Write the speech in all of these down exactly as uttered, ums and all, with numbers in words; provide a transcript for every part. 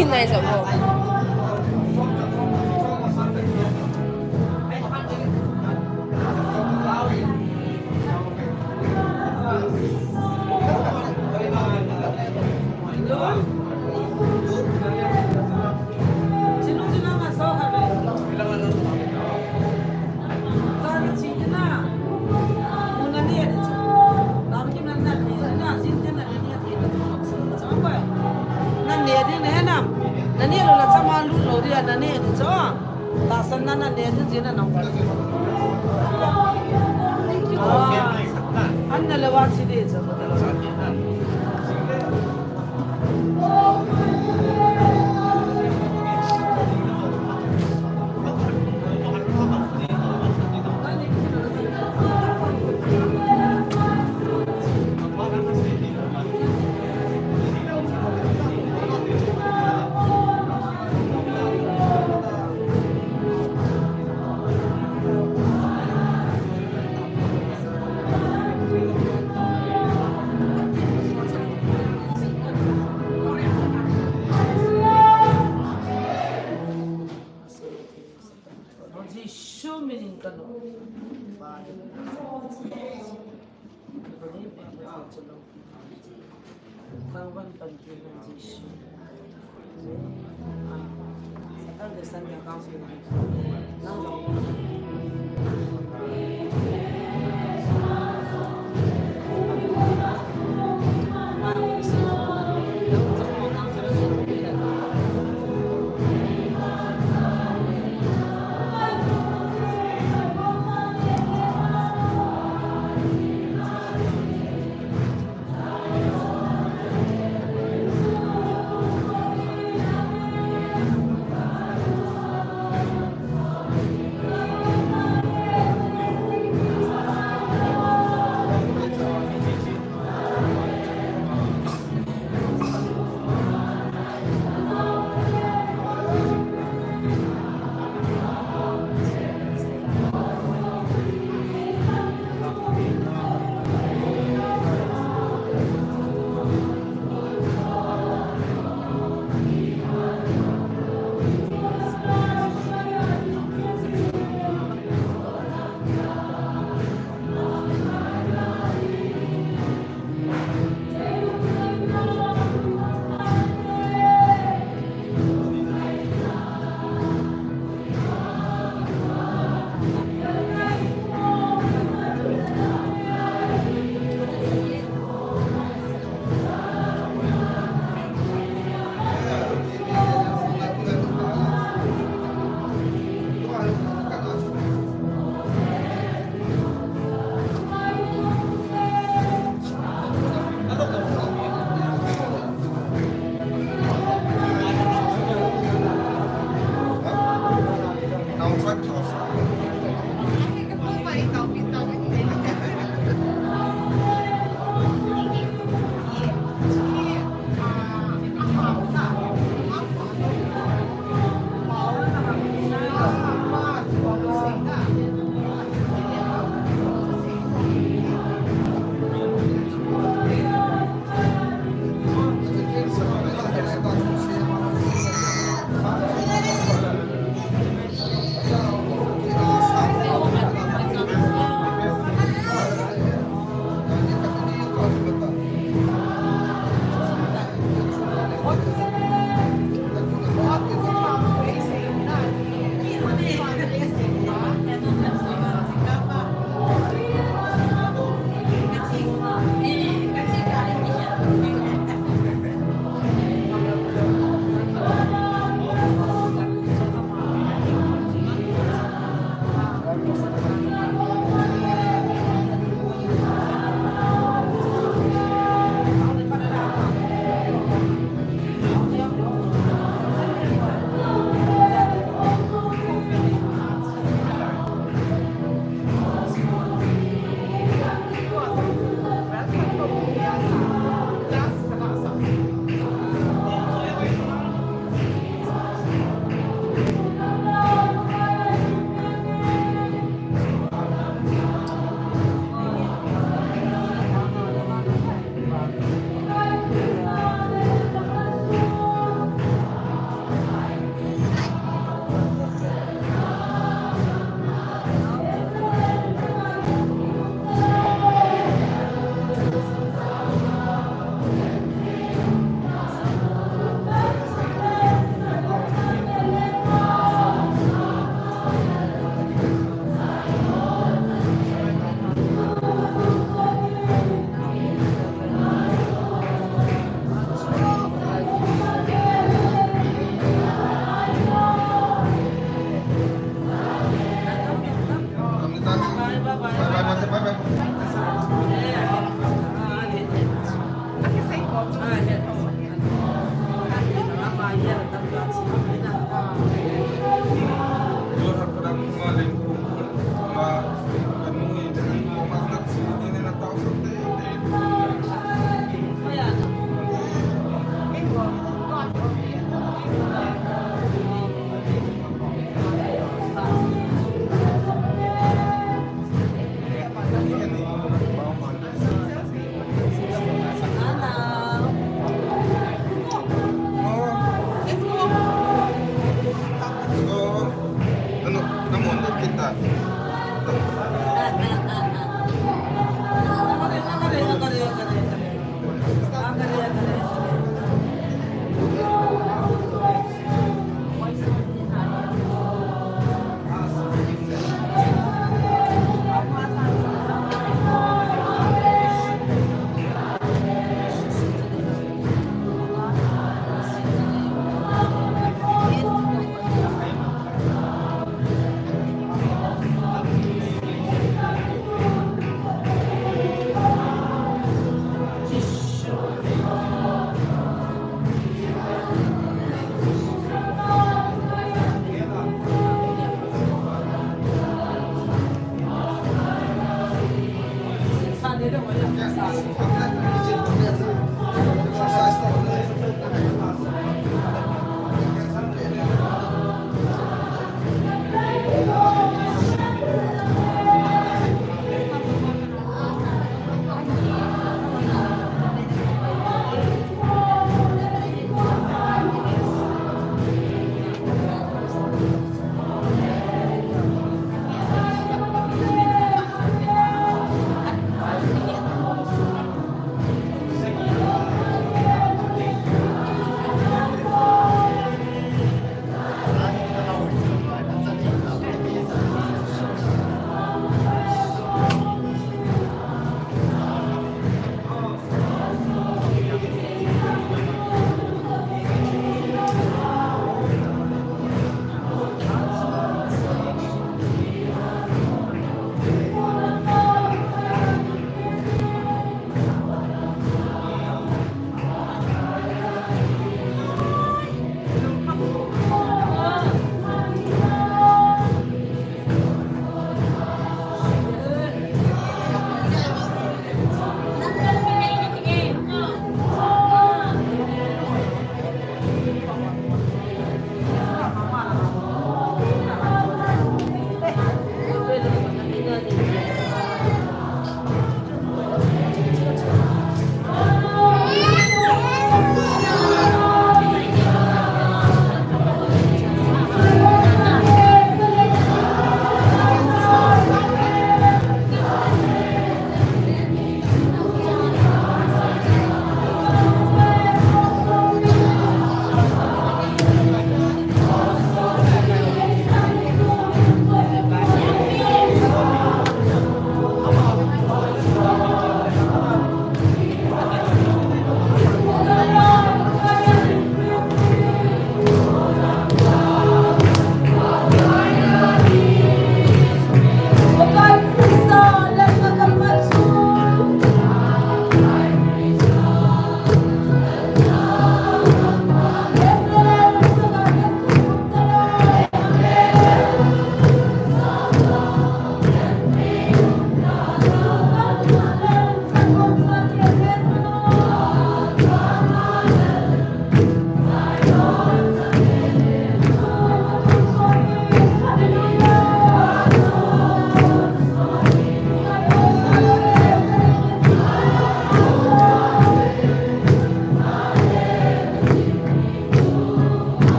Kinai sa mo. Nang neh ding na hen am? Nang neh lou le chama lut lou dia nang neh ding chu. Tahsan na nang neh ding jeh a nang. Ah, an na le wa chi ding chu. Jesu minin ka lo. Thangvah in panpi hen Jesu. Amen. Satan le Satan le council. Nang jong.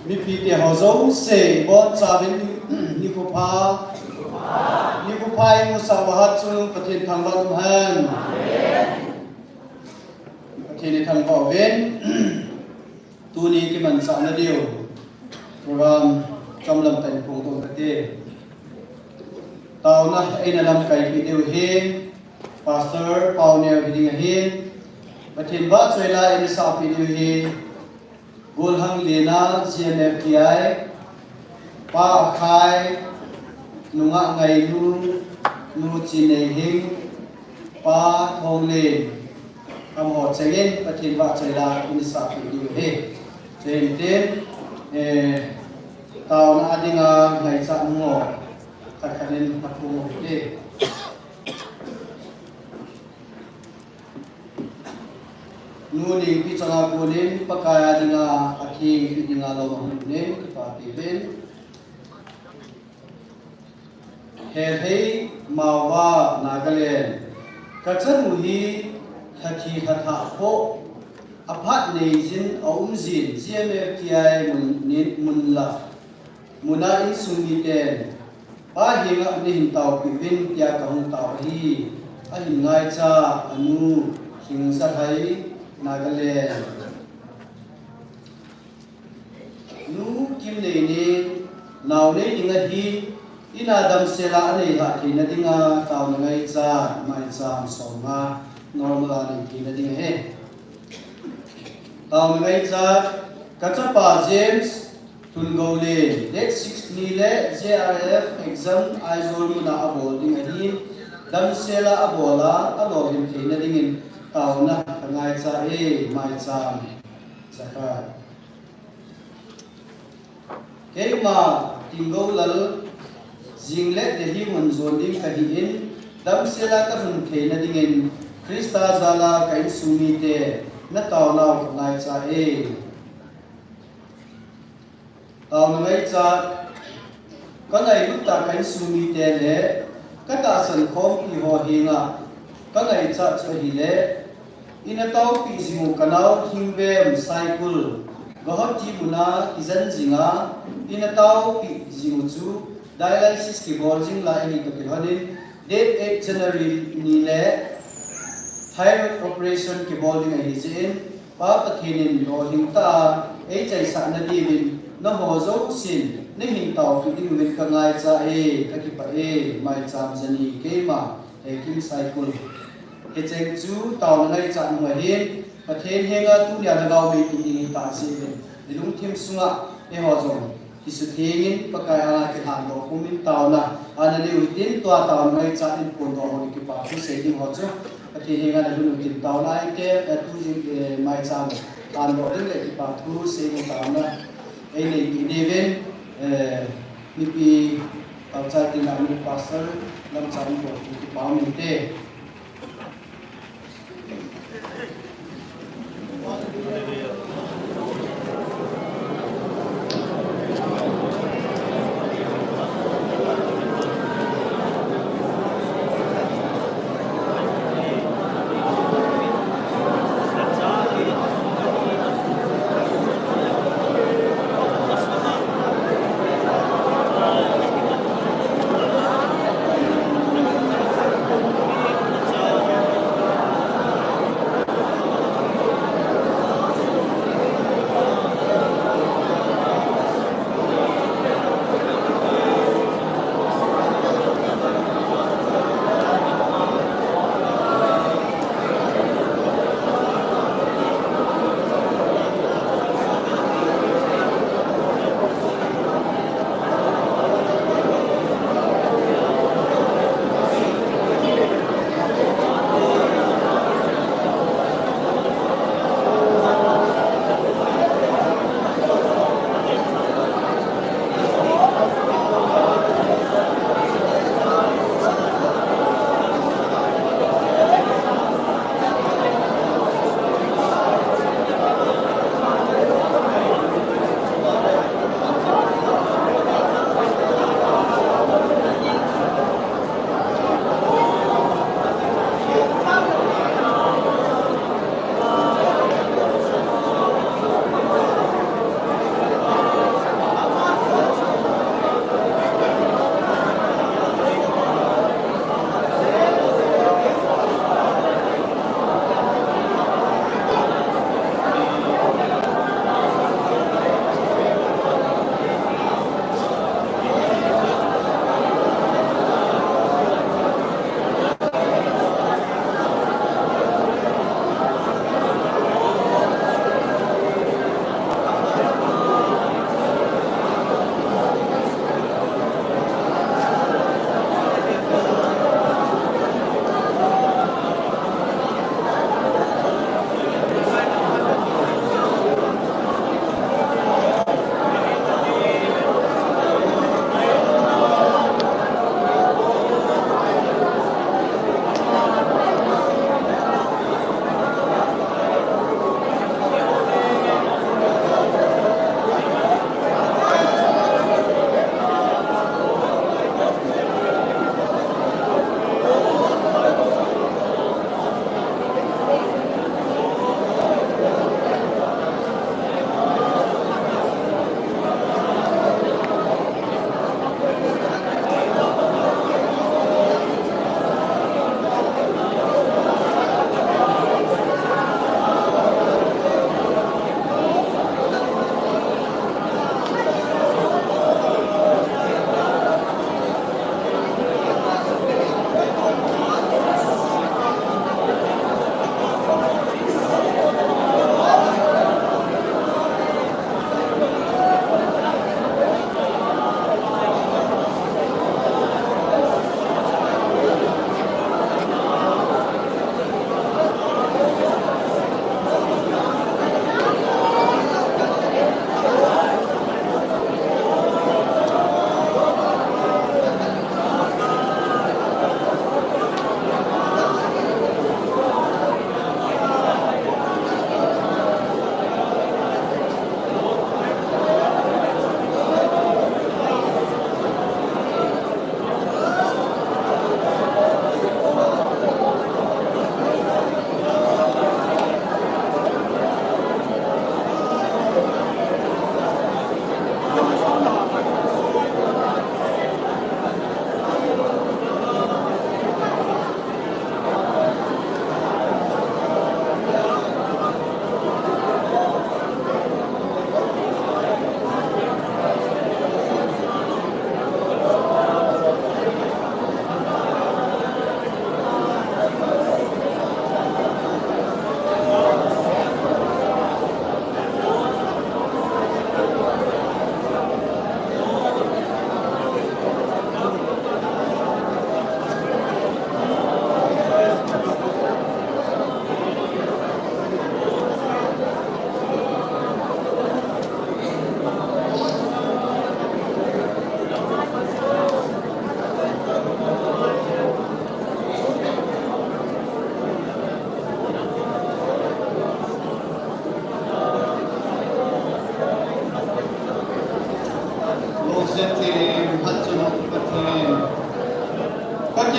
Mipite ho jouse, ibonchauvin nikho pha. Nikho pha imusah uva chu Pathen thangvah in umhen. Pathen ithangvah uvin. Tuni kimanchahna diu program chomlam tah in phongdoh kate. Taona eina lamkaipi diu hi Pastor Paoneo hiding ahin. Pathen vahchoila eina sahpi diu hi Golhang Lena, G M F T I, Pa Akhai, Nungah Ngainu, Nu Chineihing, Pa Thonglen, amaho chengin Pathen vahchoila eina sahpi diu ahi. Chuin tin, eh, taona dinga ngaichat ho khat khat in aphong u hite. Nu Nengpi chunga konin Pakai a dinga athengpi dinga lou ahung nin kipapi uvin. Helhei, Maova, Nagaland. Kachanu hi lhathi lhathah pho aphat neijin aumjin G M F T I mun, nin, mun la. Muna insung miten, Pa henga neihin taopi uvin tia kahung tao ahi. Ahin ngaicha anu Hingzahai, Nagaland. Nu Kimneini, nao nei ding ahi, ina damsela anei lhah theina dinga taona ngaichat, maicham som nga, normal a nei theina ding ahi. Taona ngaichat, kachapa James Thungolen, date six ni le J R F exam Aizawl muna abol ding ahin, damsela abola, alolhin theina dingin taona kangaicha e, maicham. Jakhat. Keima Tingoulal, jing le Delhi mun jon ding kahin, damsela kalhun theina dingin Christa jala ka insung mite nataonau kangaicha e. Taona ngaichat, kangailut tah ka insung mite le katahsan khompi ho henga kangaichat chu ahile, ina taopi jing u kanao Hingbem Saikul, Guwahati muna kijen jinga, ina taopi jing u chu dialysis kibol jing lai ahi toh kilhonin, date eight January ni le thyroid operation kibol ding ahi jeh in, Pa Pathen in lolhing tah a eichaisah na diuvin, nangho jousen neihin taopi diuvin kangaicha e, kakipah e, maicham jani, keima Hekim Saikul. Hicheng chu taona ngaichat nung ahin, Pathen henga tunia lhagao meipi ding hitah jeh in, ilungthim sunga eiho jong kisuthengin Pakai henga kilhandoh pumin taona ana neiu hitin, tua taona ngaichat in phondoh ho kipathu sei ding ho chu Pathen henga nalhun u hitin, taona eite, eh, tu jing, eh, maicham lhandoh ding le kipathu sei ding taona eineipi diuvin, eh, mipi, eh, chai tin a mi pastor lamchan bol kipa um inte.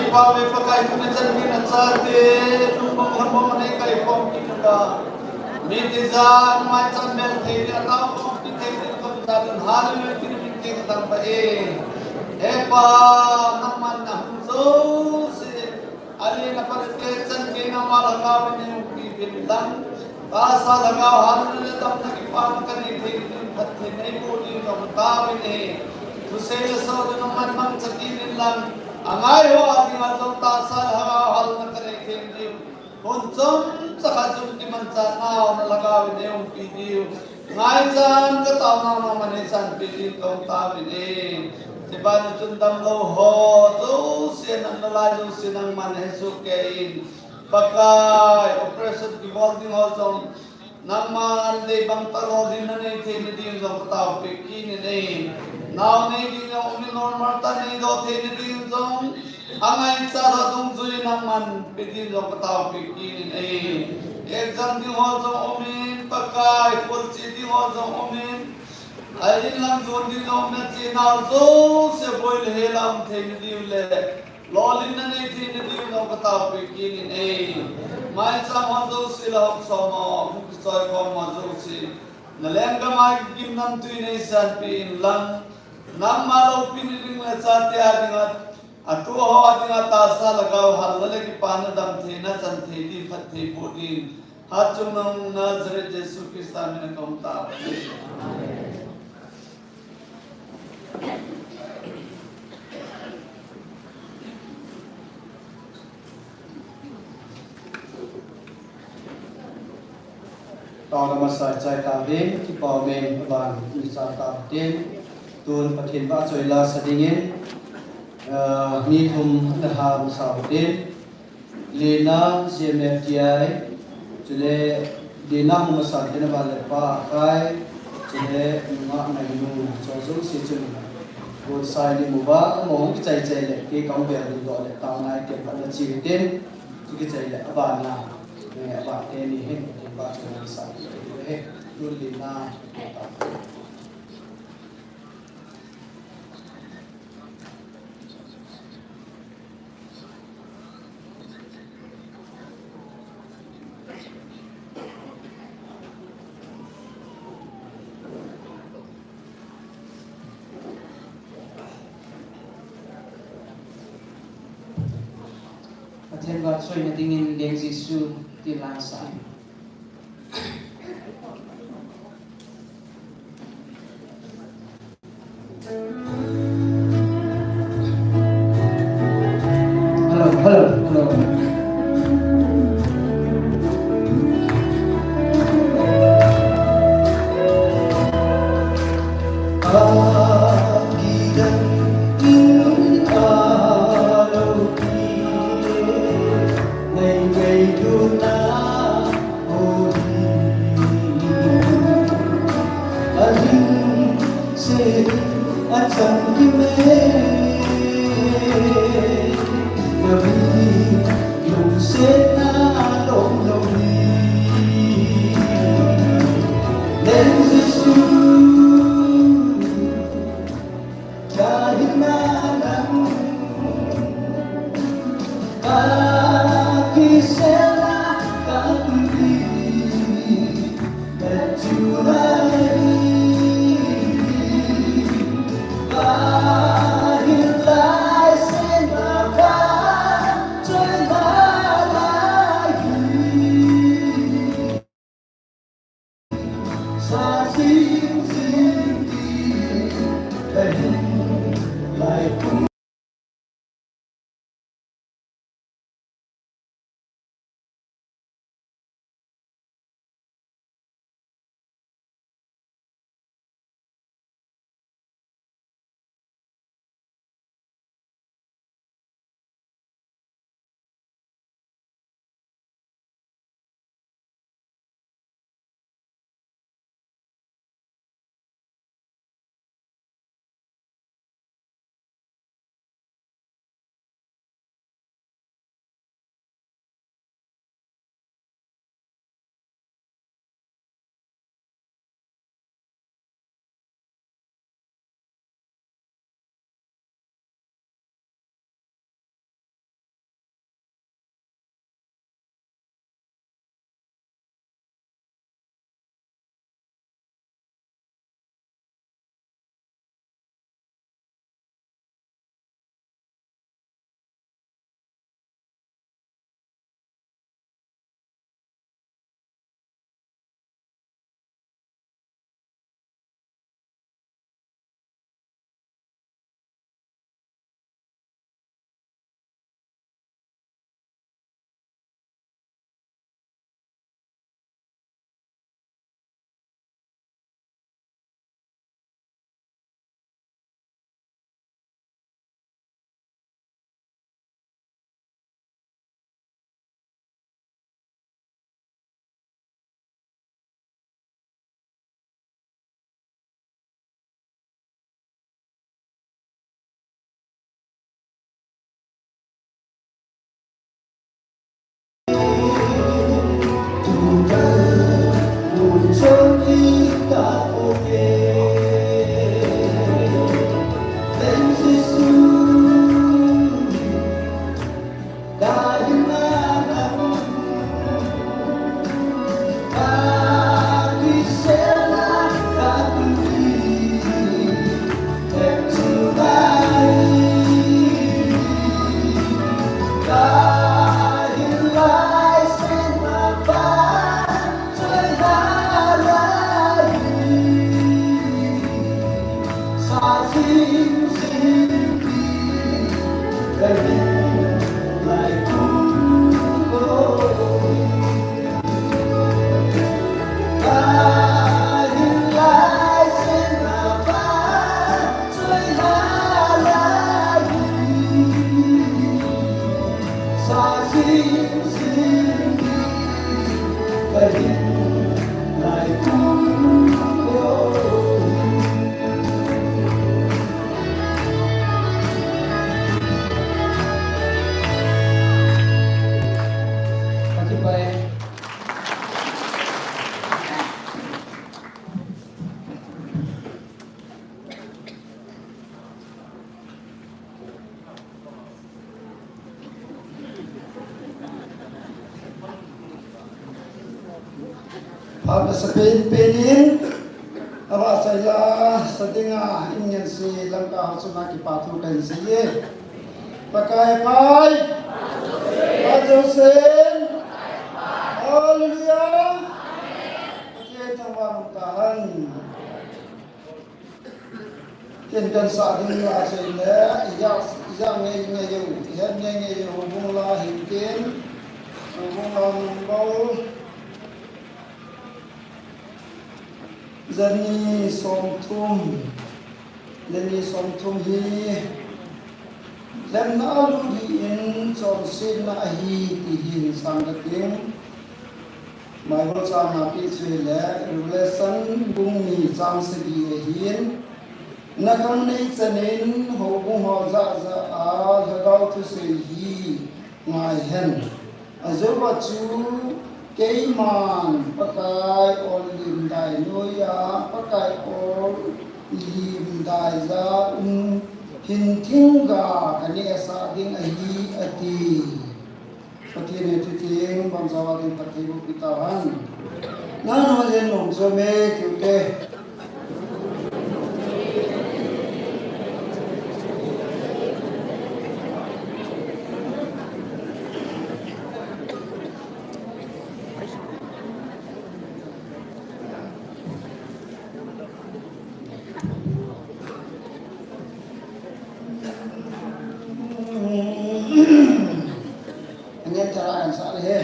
Pave Pakai, tuni chan gei nachate, lungmong lhambong anei kaikhom kit uva, mi tijat maicham bel thei ding, atao khom kit thei ding, Hallelujah, tina min theng tang pa e. He Pa, nangman nahung jouse, alin apat'a chan gei nangma lhagao in eiumpi uvin lang, tahsa lhagao halna le damna kipana kanei thei ding, phatthei neiboh ding jong taovin e. Thusei le sodoh nangman mangcha kit in lang, angai ho a dinga jong tahsa lhagao halna kanei thei ding. Hun chomcha khat jong kimanchah nau na lhagao in eiumpi diu. Ngaichan kataonau nangman neichanpeh ding kahung taovin e. Hiche bana chun damlou ho jouse, nalai jouse nangman hesoh kei in. Pakai, operation kibol ding ho jong nangman deibang tah lolhinna nei theina ding jong kataopeh kit in e. Nao nei ding jong umin, normal tah neidoh theina ding jong angaichat dungjui nangman pe ding jong kataopeh kit in e. Exam ding ho jong umin, Pakai, kholchih ding ho jong umin, a inlam jon ding jong umin, chenau jouse boi le hel a um theina diu le lolhinna nei theina diu jong kataopeh kit in e. Maicham ho jouse le housamho, hung kichoikhom ho jouse, nalenggam a gimnamtwi neisanpeh in lang, nangma loupina ding le chate a dinga, atoh ho a dinga tahsa lhagao halna le kipana, damtheina, chanthei ding, phatthei boh ding, hatchungnung Nazareth Jesu Christa mina kahung taovin e. Taona masa chai taovin, kipa umin, aban ni sa taovin tin, tun Pathen vahchoi la sa dingin, ah, mi thum ana ha masa uvin tin, Lena, J M F T I, chule Lena Hungmasan, tena ba le pa Akai, chule nunga Mainu, cho jouse chun, Golsai ni mu ba, mo hung kichai chai le, kei kahung bel ding doh le, taona i tem pat na chi tin, chu kichai le, abana, eh, aba teni hin, tin ba chun sa, he, tu Lena, Pathen vahchoina dingin Leng Jesu ti la sa. Hello, hello, hello. Phat nasa pen pen in, ava saila, sa dinga, in ngen si, Lamka ho chunga kipa thu kahin seiye. Pakai pai, Pa Joseph, Hallelujah, Pathen thangvah in umtahen. Ken kahin sa ding la chule, ija, ija ngei ngei u, ija ngei ngei u, houbung la hin tin, houbung la number, jani somthum, jani somthum hi, lemna alut in chonsetna ahi, ti hi hin sang kating. Bible chang a pi chu hile, Revelation bung ni chang sagi ahin, na khangnei chan in houbung ho jah jah a lhagao thusei hi ngai hen. Ajeh chu keiman Pakai ol lim dai noiya, Pakai ol lim dai ja um hin thingga kaneh sah ding ahi, ati. Pathen in thutheng bangcha a ding phatthei boh peh tahen. Nangho jeng nom chom e, tiu te. Angen tara kan sa le he.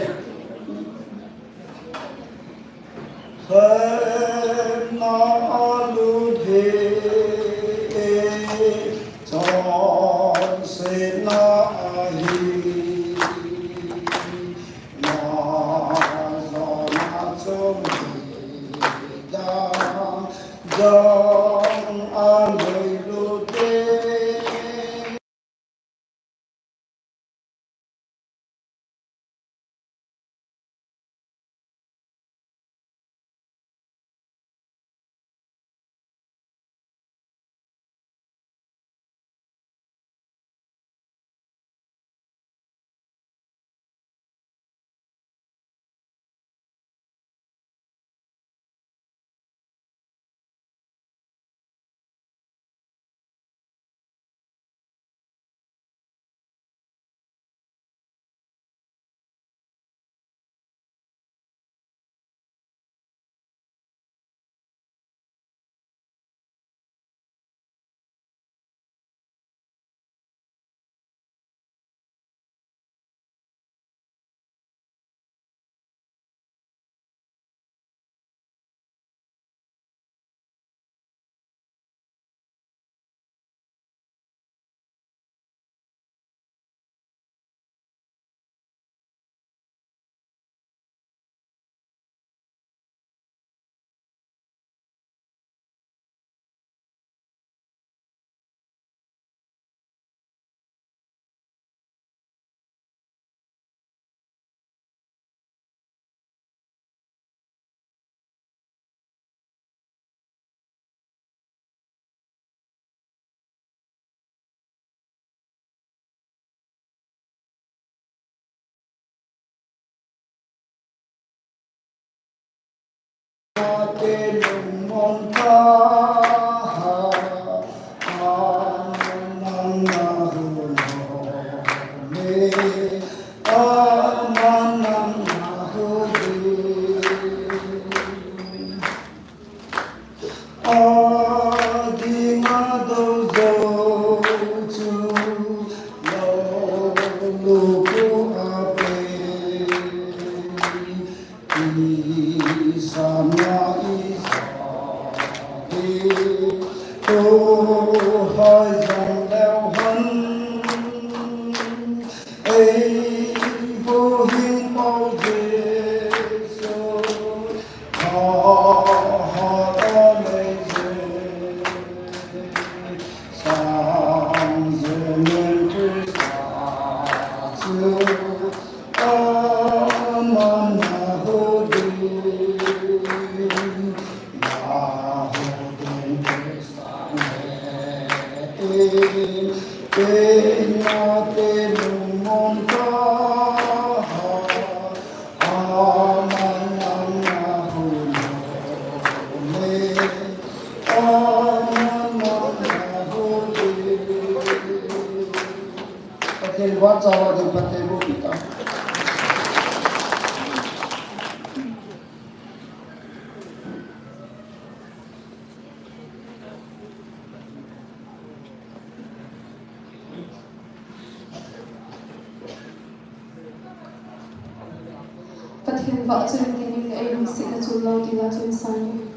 Khen na alut he, chonsetna ahi. Na jana chom hi dang jong a ngailut e. Pathen vahchoi ding Pathen bu kita. Pathen vahchoi dingin eilungsetna chun lou ding a chun sang.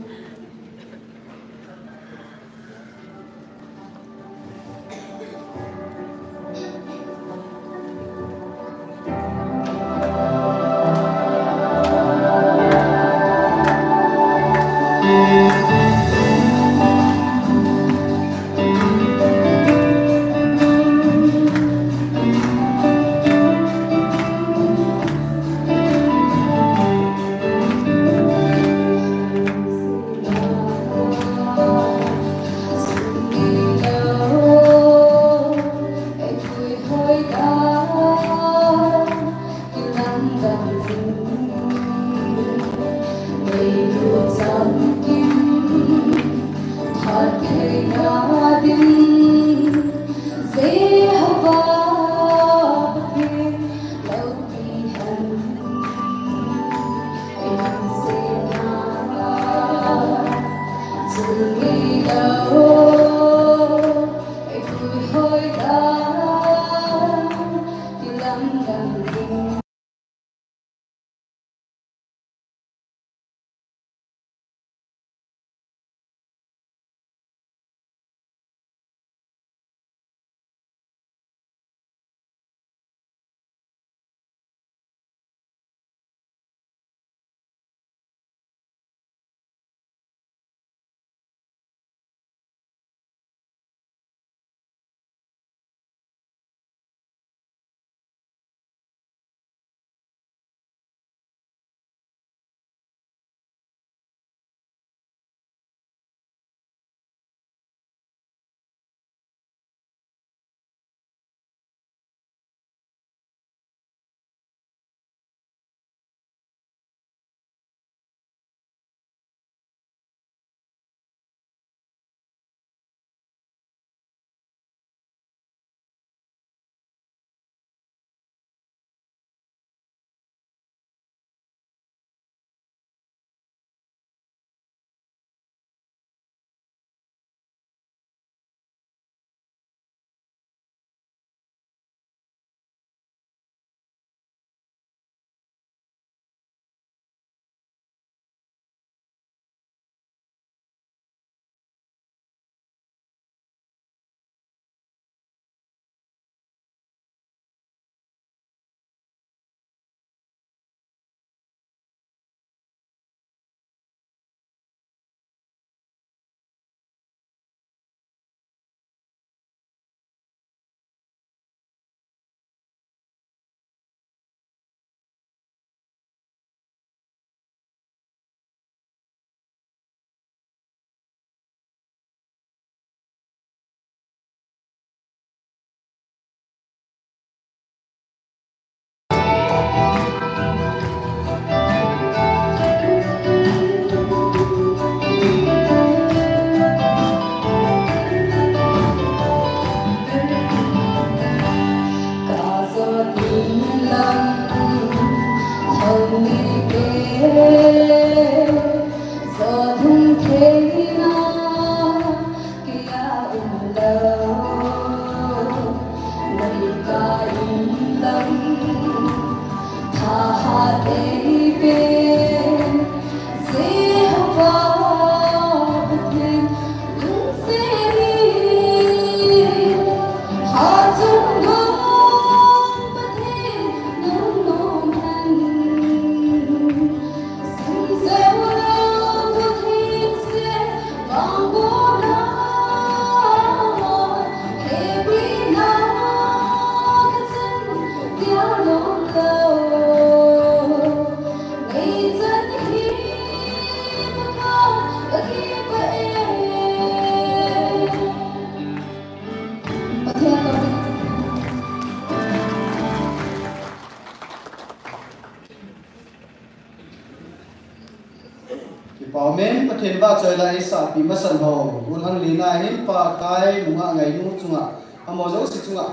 Kipa umin, Pathen vahchoi la eisahpi masan ho, hun hang lina hin Pakai nunga ngainu chunga, amaho jouse chunga,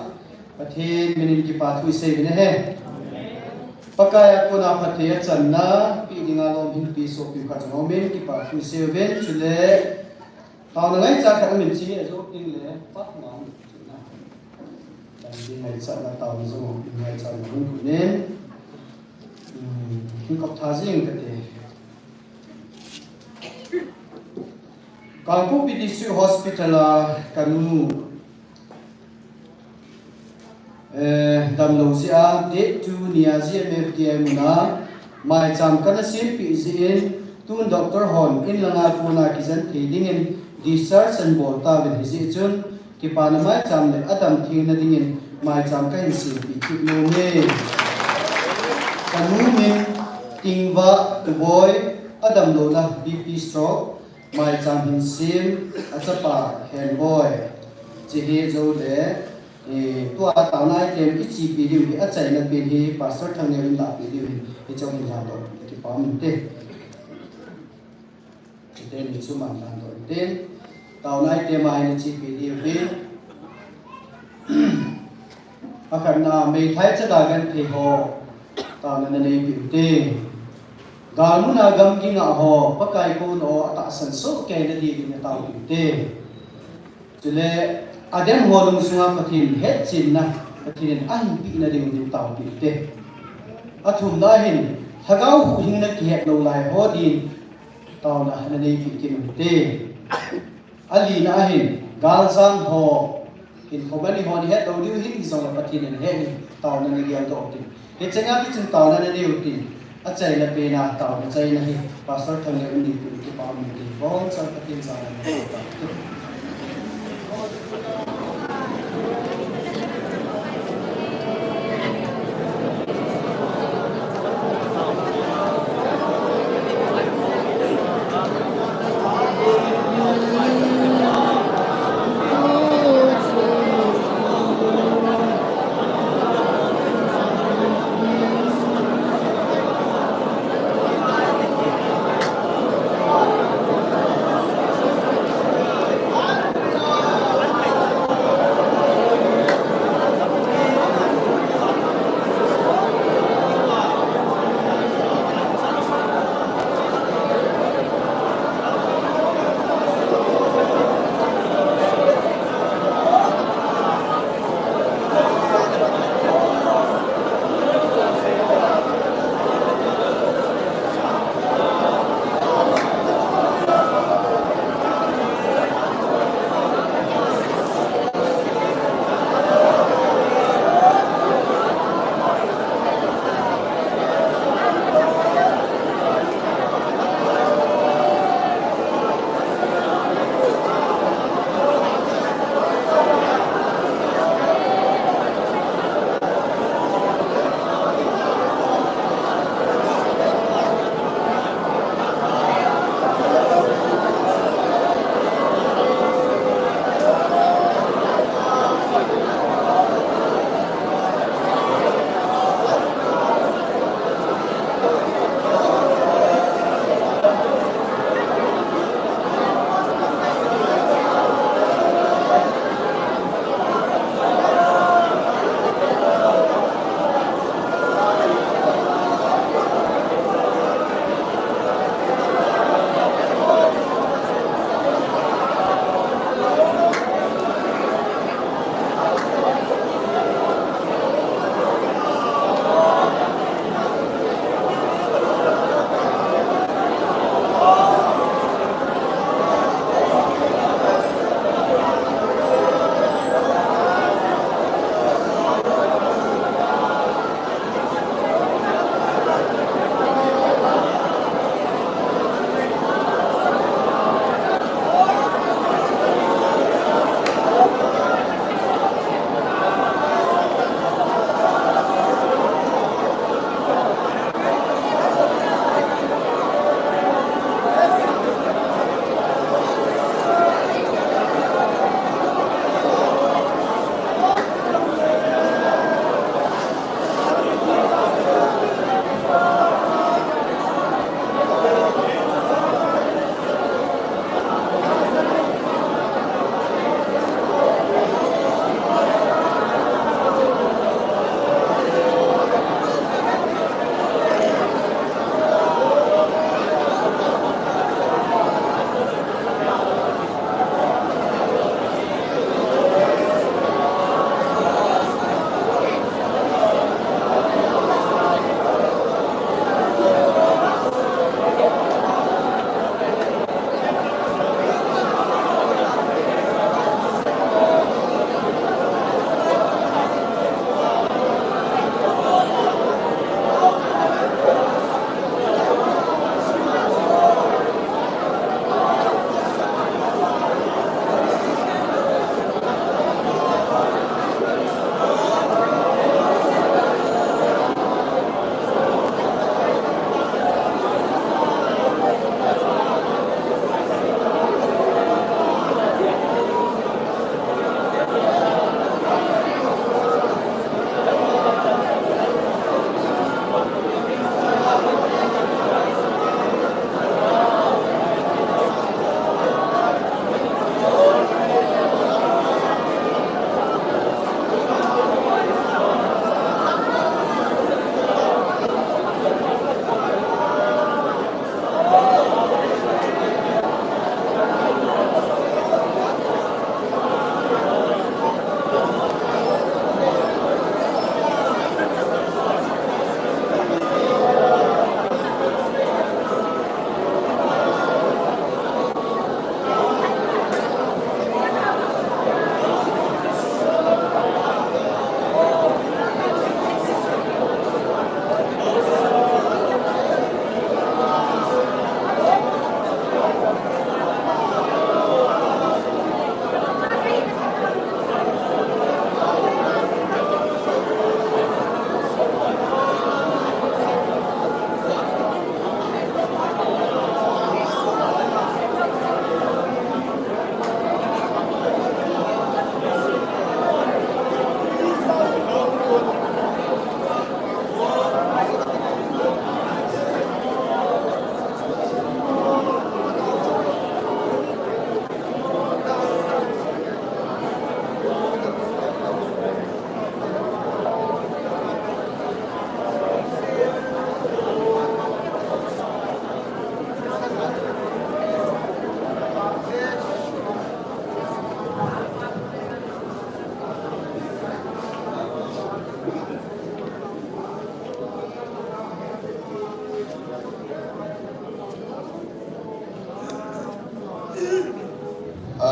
Pathen minin kipa thu isei uvin ahi. Pakai a kona phatthei achanna, peh dinga lom hinpe sopi khat jong aumin, kipa thu isei uvin, chule, taona ngaicha khat amin chi, ajo ding le, pa ma. Ding ngaichatna taona jong, ngaichatna hung kunin. Hmm, kin kop tha jing kate. Kangpokpi District Hospital a kanu, eh, damlou jeh a date two nia G M F T I muna maicham kana sempeh jeh in tun doctor hon in langa kona kijen thei dingin discharge anabol tauvin hijeh chun Kipana maicham le adam thengna dingin maicham kahin sempeh kit nome. Kanu min Tingvah Tuboi, adamlouna B P stroke, maicham hin sem, achapa Henboi. Hiche hi jou le, eh, tua taona item ichepi diu hi achaina pen hi Pastor Thangneo in lahpeh diu hi, hiche hin ladoh, kipa um inte. Chuteni chu man dan doh inte. Taona item a hin ichepi diu hin. Akhatna, meithai chada genthei ho, taona nanei piu hite. Galmuna gamgi ngah ho, Pakai kouna ho atahsan sohkei nadiuvin natao piu hite. Chule, adem ho lungsunga Pathen hetchenna, Pathen in ahin peh nadiuvin tao piu hite. Athumna hin, lhagao huhhingna kihet lou lai ho din, taona nanei piu kit u hite. Alina ahin, galjam ho, hinkho mani ho nahet lou diu hin, hijongle Pathen in ahet in, taona nagel doh u hite. Hichea kichun taona nanei u hite. Achaina pena taona chaina hi Pastor Thangneo in neipi u kipa um inte. Bongchal Pathen jana neipi u.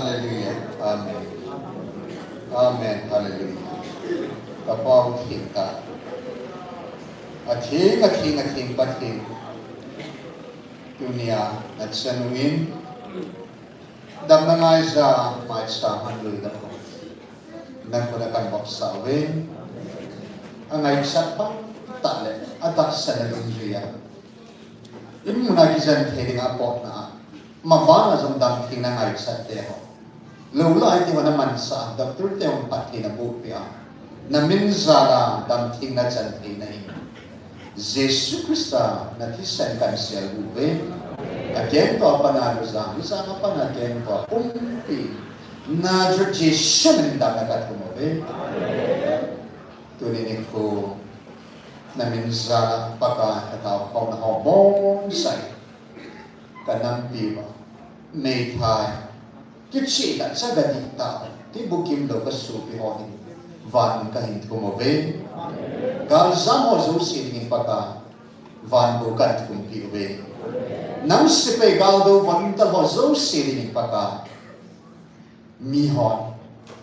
Hallelujah. Amen. Amen. Hallelujah. Ka Pa u theng tah. Atheng, atheng, atheng Pathen. Tunia nachanu in damna ngaija maicham hanlui na khut a kahin vopsah uve. Angaichat pang tah le atahsan a dungjuia, in muna kijen thei dinga apotna a, mavana jong damthengna ngaichat teho, lou lai teho namansah a, doctor teho phatthei naboh peh a, namin jal a damthengna jen theina in Jesu Christa nathisen kahin selguh uve. Akengto a pat a lujang, lujang a pat a kengto a pumpi, Nazareth Jesu min in damna kathum uve. Tuni nikho namin jal a Pakai, kataokhomna ho bonsai, kanampi uva meithai, kicheh tah, chaga dihtah, kibukim lou kasopi ho hin van kahin thum uve. Galjam ho jouse dingin Pakai, van gou kahin thumpeh uve. Nang sepai galdo volunteer ho jouse dingin Pakai, mihon,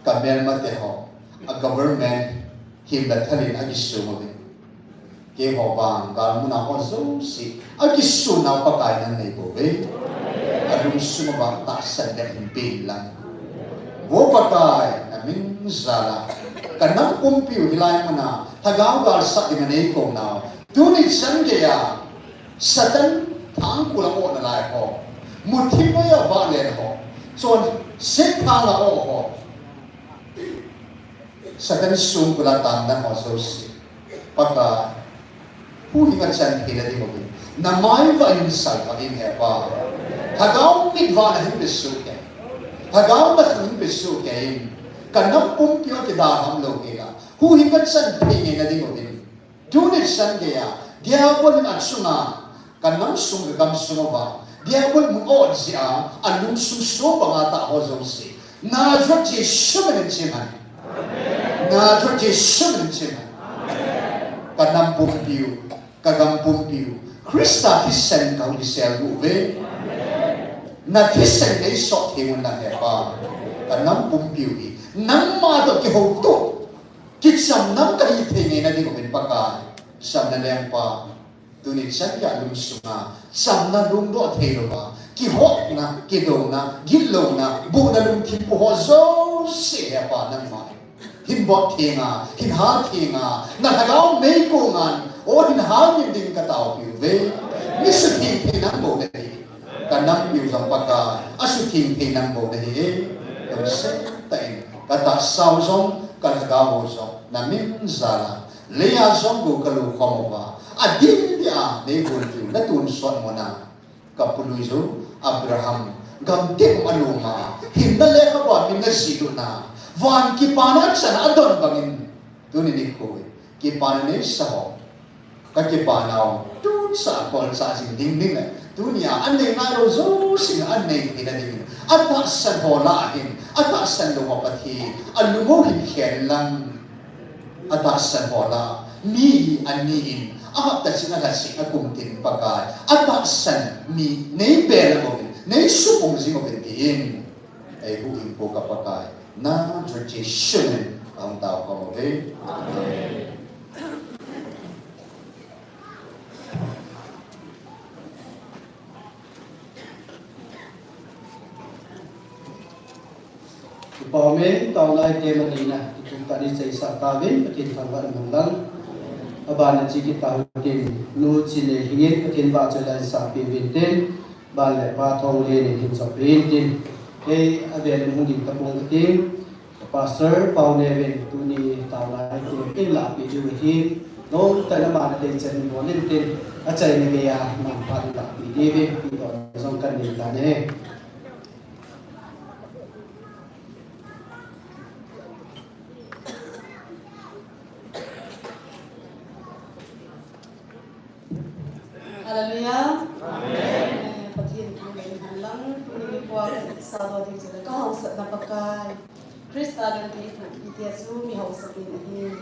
kamelmate ho, a government himna thal in akisong uve. Keiho vang galmuna ho jouse akisonau Pakai nang neibou uve. Alungsung uva tahsan ding hin peh lang. Vo Pakai, namin jal a kanam pumpiu hilai muna lhagao galsat dinga neikounau, tuni chan geiya Satan thangkul a o nalai ho, muthim noiya vahlel ho, chonset thang a o ho, Satan songkul a tangna ho jouse, Pakai, huhhinga chan theina ding uvin namai uva hin salvah in, he Pa. Lhagao mit vana hin pesoh in, lhagao natna hin pesoh in, kanam pumpiu kidalhah lou hela, huhhinga chan theingeina ding uvin, tuni chan geiya Diabol in achunga kanam sung, kagamsung uva Diabol mun ot jeh a alungsung so banga tah ho jouse, Nazareth Jesu min in chemhen. Nazareth Jesu min in chemhen. Kanam pumpiu, kagam pumpiu, Christa thisen kahung kiselguh uve. Nathisen neisot thei un lang, he Pa. Kanam pumpiu hi nangma toh kihoutoh, kichamnam kahi theingeina ding uvin Pakai, chamna lengpa, tuni chan geiya lungsunga chamna lungdoh theilouva kihotna, kidouna, gitlouna, buhna lungthim pu ho jouse, he Pa, nangma hin bot thenga, hin hal thenga, nalhagao mei kongan o hin hal min ding kataopiu ve. Mi sutheng thei nang bou nahi. Kanampiu jong Pakai, asutheng thei nang bou nahi e. Lungset tah in katahsau jong, kalhagao jong namin jal a, leiya jong gou kalu khom uva, adeh deh a neigolpiu, natonsot muna kapului jou Abraham gamtep a loma, hinna lekhabua min najih lutna, van kipana achan adon bangin, tuni nikho kipana neisa ho, kakipanau tuchah a kolchah jing ding ding le, tunia anei ngailou jousen anei theina dingin atahsan ho lah a hin, atahsan lou ho Pathen alung u hin khen lang. Atahsan ho lah a, mi hi ani in, ahapta ching, alha ching, akum tin Pakai, atahsan mi neibel uvin, neisupung jing uvin tin eihuhhingpu ka Pakai, Nazareth Jesu min in kahung taokhom uve. Amen. Kipa ume, taona item anina, itup tah in ichaisah tauvin, Pathen thangvah in umhen lang. Abana chu kit tau hitin, Nu Chinneihing in Pathen vahchoi la isahpeh uvin tin, Ban le Pa Thonglen in hin chop uvin tin. Kei avel in hung ding tapong kating. Pastor Paoneo in tuni taona item in lahpeh diu ahi. Nomtah in aman ateichan in bol in tin, achaina geiya manphat in lahpeh diuvin, tidoh jong kanei tan ahi. Hallelujah. Amen. Eh, Pathen thu le inhan lang, tuni nikho a kasah doh ding chu le kahaosatna Pakai Christa ngen thei itia chu mi haosa pen ahi.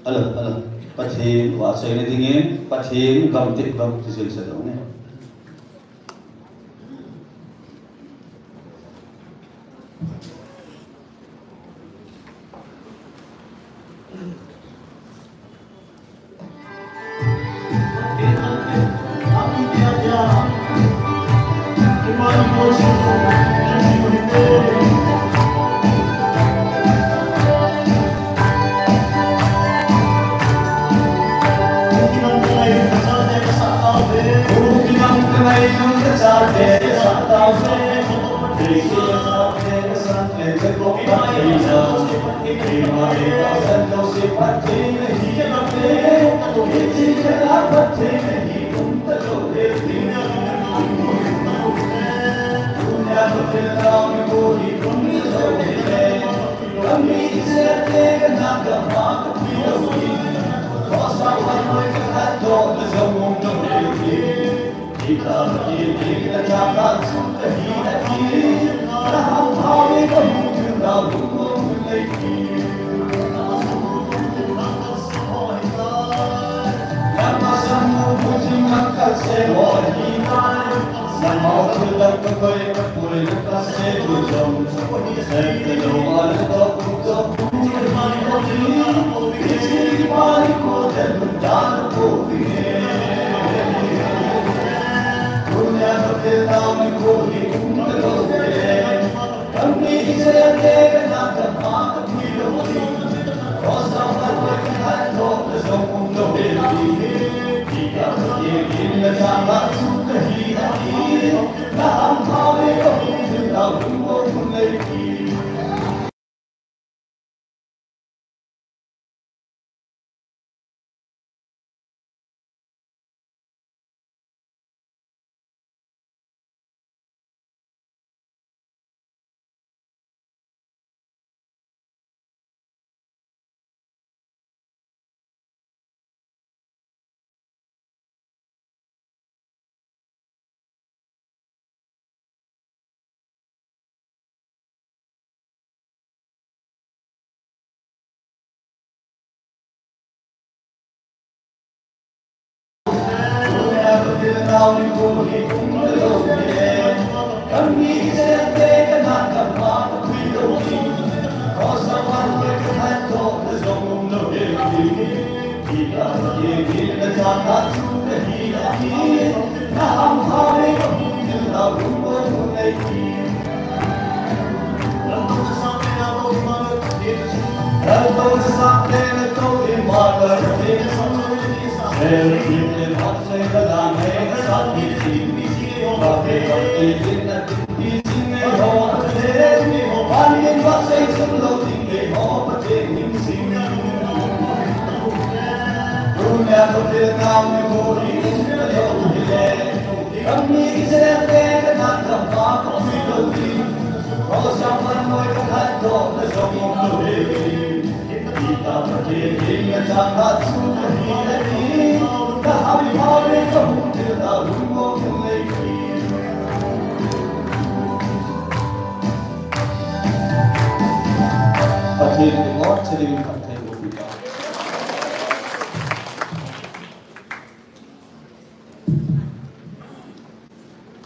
Hello, hello. Pathen vahchoina dingin, Pathen gamtep gam ti jui sa dong ne.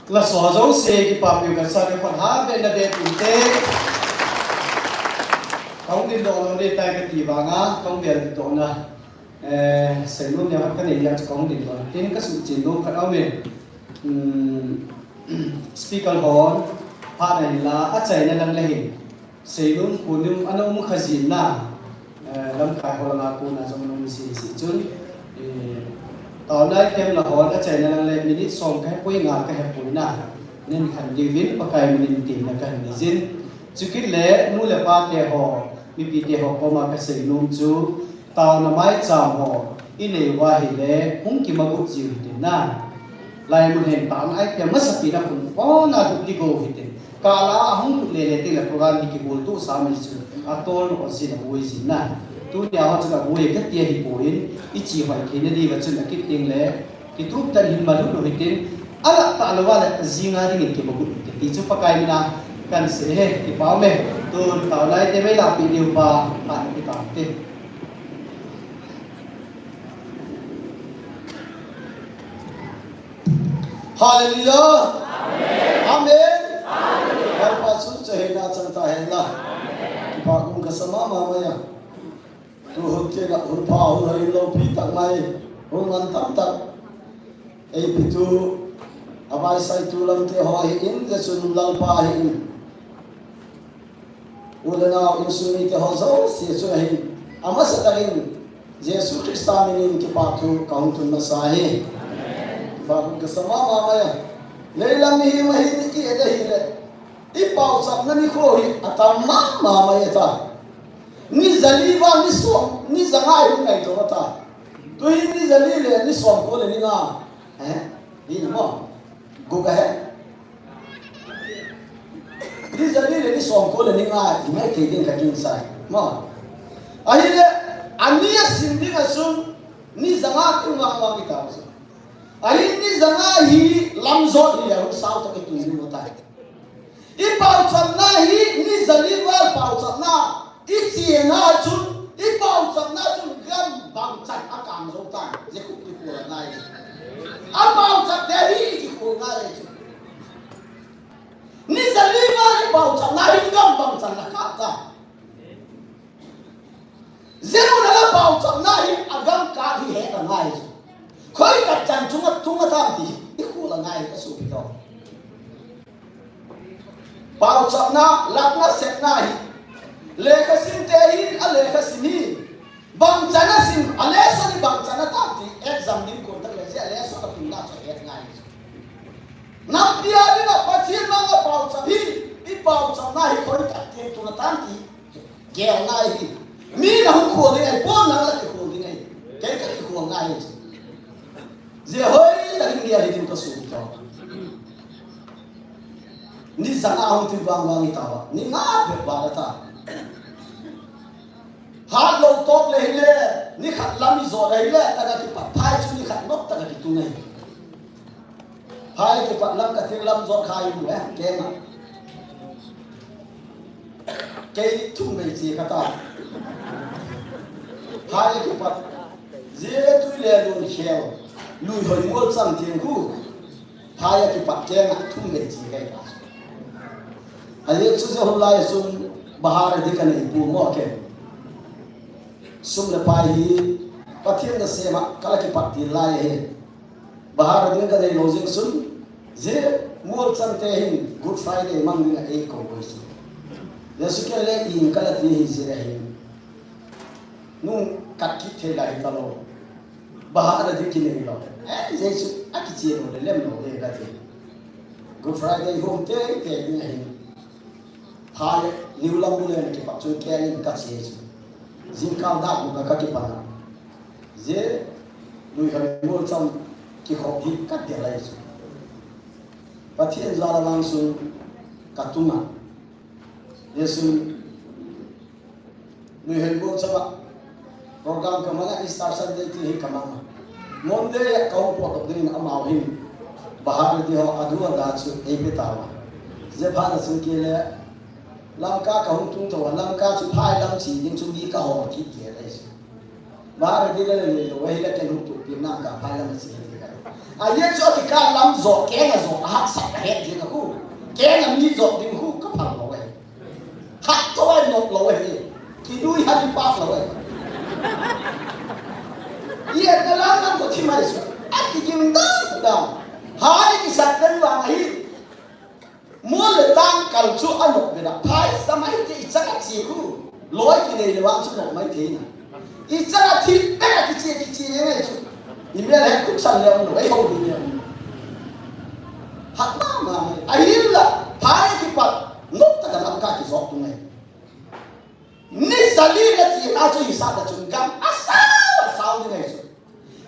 Laso jouse kipapi u kasan, khut ha be na be pin te. Kahung ding doh lou ding tai kati vanga, kahung be doh na. Eh, Seinom ne hat kanei a chu kahung ding doh. Tin kasuhchen nom khat aume. Hmm, speaker hon, phat na hinla, achaina lang le hin. Seinom, Khonung, ana um kha jin na, eh, lamkai ho langa kona jong ana um jin jin chun, eh, taona item la hon achaina lang le minute som kahepoi nga kahepoi na, nin khan diuvin Pakai minin tin na kahin nei jin. Chukit le nu le pa te ho, mipi te ho koma kaseinom chu, taona maicham ho inei uva ahile hung kimagot jiu hitin na. Laimun hin taona item masapen a hung pon a lut ding go hitin. Kala ahung lut lele teng le program hi kibol tohsa mai chu, atol no jin aboi jin na. Tunia ho chu aboi kati ahipoi, ichi hoi theina diuva chun akit teng le kitup tah in hin malut u hitin, alah tah louva le jinga dingin kimagot u hite ti chu Pakai mina kahin sei e, kipa um e. Tun taona item eilahpeh diu pa, phat na kitam te. Hallelujah. Amen. Lalpa chunga chu heina chang tahen la. Kipa um kasa mama mai a. Tu hun kila hun pha hun hoi loupi tah mai. Hun man tam tah. Eipetu, avaisaitu lamte ho ahin, Jesu Lalpa ahin. U le nao insung mite ho jouse chu ahin. Amasa tah in Jesu Christa minin kipathu kahung tun masa ahi. Kipathu kasa mama mai a. Leilam mihem ahin i et ahile, i pauchapna nikho hi atam mama mai ta. Ni jali val ni som, ni janga hi ngaito ta. Tuhin ni jali le ni som ko le ni nga. Eh? Ni mo. Guga he. Ni jali le ni som ko le ni nga i mai thei ding ka ginsai. Mo. Ahile, ani a sim ding a chun, ni janga tung vang vang i ta. Ahin ni janga hi lamjot hi a hung sao toh i tun ding u tai. I pauchapna hi ni jali val pauchapna, i chena chun, i pauchapna chun gam bang chan a kang jou tai. Jeh khu kikhol ngai. A pauchap te hi kikhol ngai chu. Ni jali val i pauchapna hi gam bang chan a kap tai. Jeh mun a la pauchapna hi a gam kap hi he angai chu. Khoi khat chan chunga, chunga tam ti hi i khol angai ka sopi ho. Pauchapna, latna, setna hi. Lekha sim te hin a lekha sim hi. Bang chan a sim, a lesson hi bang chan a tam ti exam ding kon tak le jeh a lesson a tunna chu he angai chu. Nampi a ding a Pathen manga pauchap hi, i pauchapna hi khoi khat te tunga tam ti. Gel ngai hi. Mi na hung khol ding ahi, pon nang la kikhol ding ahi. Kei ka kikhol ngai hi. Jeh hoi ta ding dia hi ding ka su to. Ni janga hung ti vang vang i ta ba. Ni nga be ba ta. Hat lo top le hi le, ni khat lam i jo le hi le, ta ka kipat phai chu ni khat nok ta ka kitung ahi. Phai kipat lam ka thil lam jot kha i mu e, kei ma. Kei thum bei chi ka ta. Phai kipat. Jeh tui le lun khel. Lui hoi mol chang tiang khu. Phai kipat kei ma thum bei chi ka ta. Ajeh chu jeh hon lai sun bahar di ka nei pu mo ke. Sum le pai hi Pathen nasem a ka la kipat til lai hi. Bahar ding ka nei lou jing sun, jeh mol chang te hin Good Friday mang ding a ei kou boi sun. Jesu ke le in ka la ti hi jeh hin. Nung kat kit thei lai ta lou. Bahar ding ki nei lou. Eh, Jesu a kiche lou le lem lou le ka ti. Good Friday hom te te ding a hin. Phai, niu lam bu le kipat chun kei in ka che chu. Jingkah dak bu ka, ka kipat na. Jeh, lui hoi mol chang kikhop hi ka de lai chu. Pathen jal a vang sun ka tung a. Jeh sun, lui hoi mol chang a. Program ka mang a Easter Sunday ti hi ka mang a. Monday a ka hung pot ding in amau hin. Bahar di ho a du a da chu ei pe ta va. Jeh phat a chun kei le Lamka ka hung tung to a, Lamka chu phai lam chi ding chu mi ka hol kit kei le chu. Bahar di le le lo, ei le ken hung tu pi na ka phai lam chi ding ka. A ye chu ki ka lam jo, kei nga jo, a hak sak ka he ding ka khu. Kei nga mi jo ding khu ka phang lo e. Hat to ai nok lo hi. Kidui hat i pak lo hi. Iet na lang lang ko thi mai su. A kigim dang dang. Hai kisat den vang hi. Mol le tang kal chu a nok be da. Phai sa mai te i chang a chi khu. Loi kinei le vang chu nok mai thei na. I chang a thi pe a kichi kichi ne ngai chu. I mel he kum san le ong lo, ei ho ni ne ong lo. Hat ma ma mai. Ahin la, phai kipat, nok ta ka lam ka kijot tu ngai. Ni jali le ti na chu hisap le chun gam a sao, a sao ni ngai chu.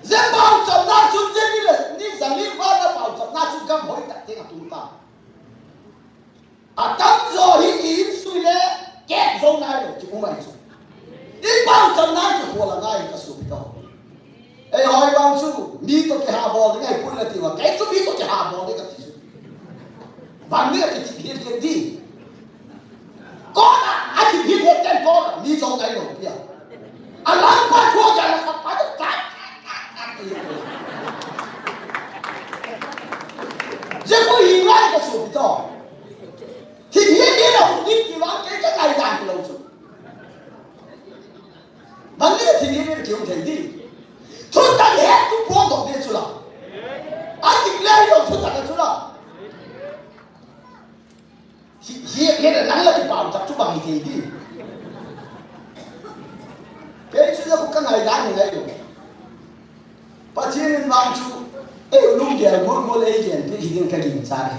Jeh pauchapna chu jeh ni le, ni jali va na pauchapna chu gam hoi tak teng a tung ta. Atam jo hi i insui le, kep jo nai lo, ki um ahi chu. I pauchapna chu khol angai ka sopi ho. Ei hoi vang chu, mi to kiha bol ding ahi pui na ti va, kei chu mi to kiha bol ding ka ti chu. Bang ni ka ti hi hi di. Kona, a ti hi hi ten kona, mi jo nai lo pia. A lang pa chu ja la ka pa ta. Jeh ko hi ngai ka sopi ho. Thil hi ni lo, ni ti vang kei ka ngai dan lo chu. Bang ni thil hi ni ki um thei di. Thu tan he tu po do de chu la. A ti le lo thu tan chu la. Hi, hi, hi na nang la ki pau tak chu bang hi thei di. Kei chu la ku ka ngai dan ni ngai lo. Pathen in vang chu Ei lunggel gulgul ei genpeh hiding kaginchat e.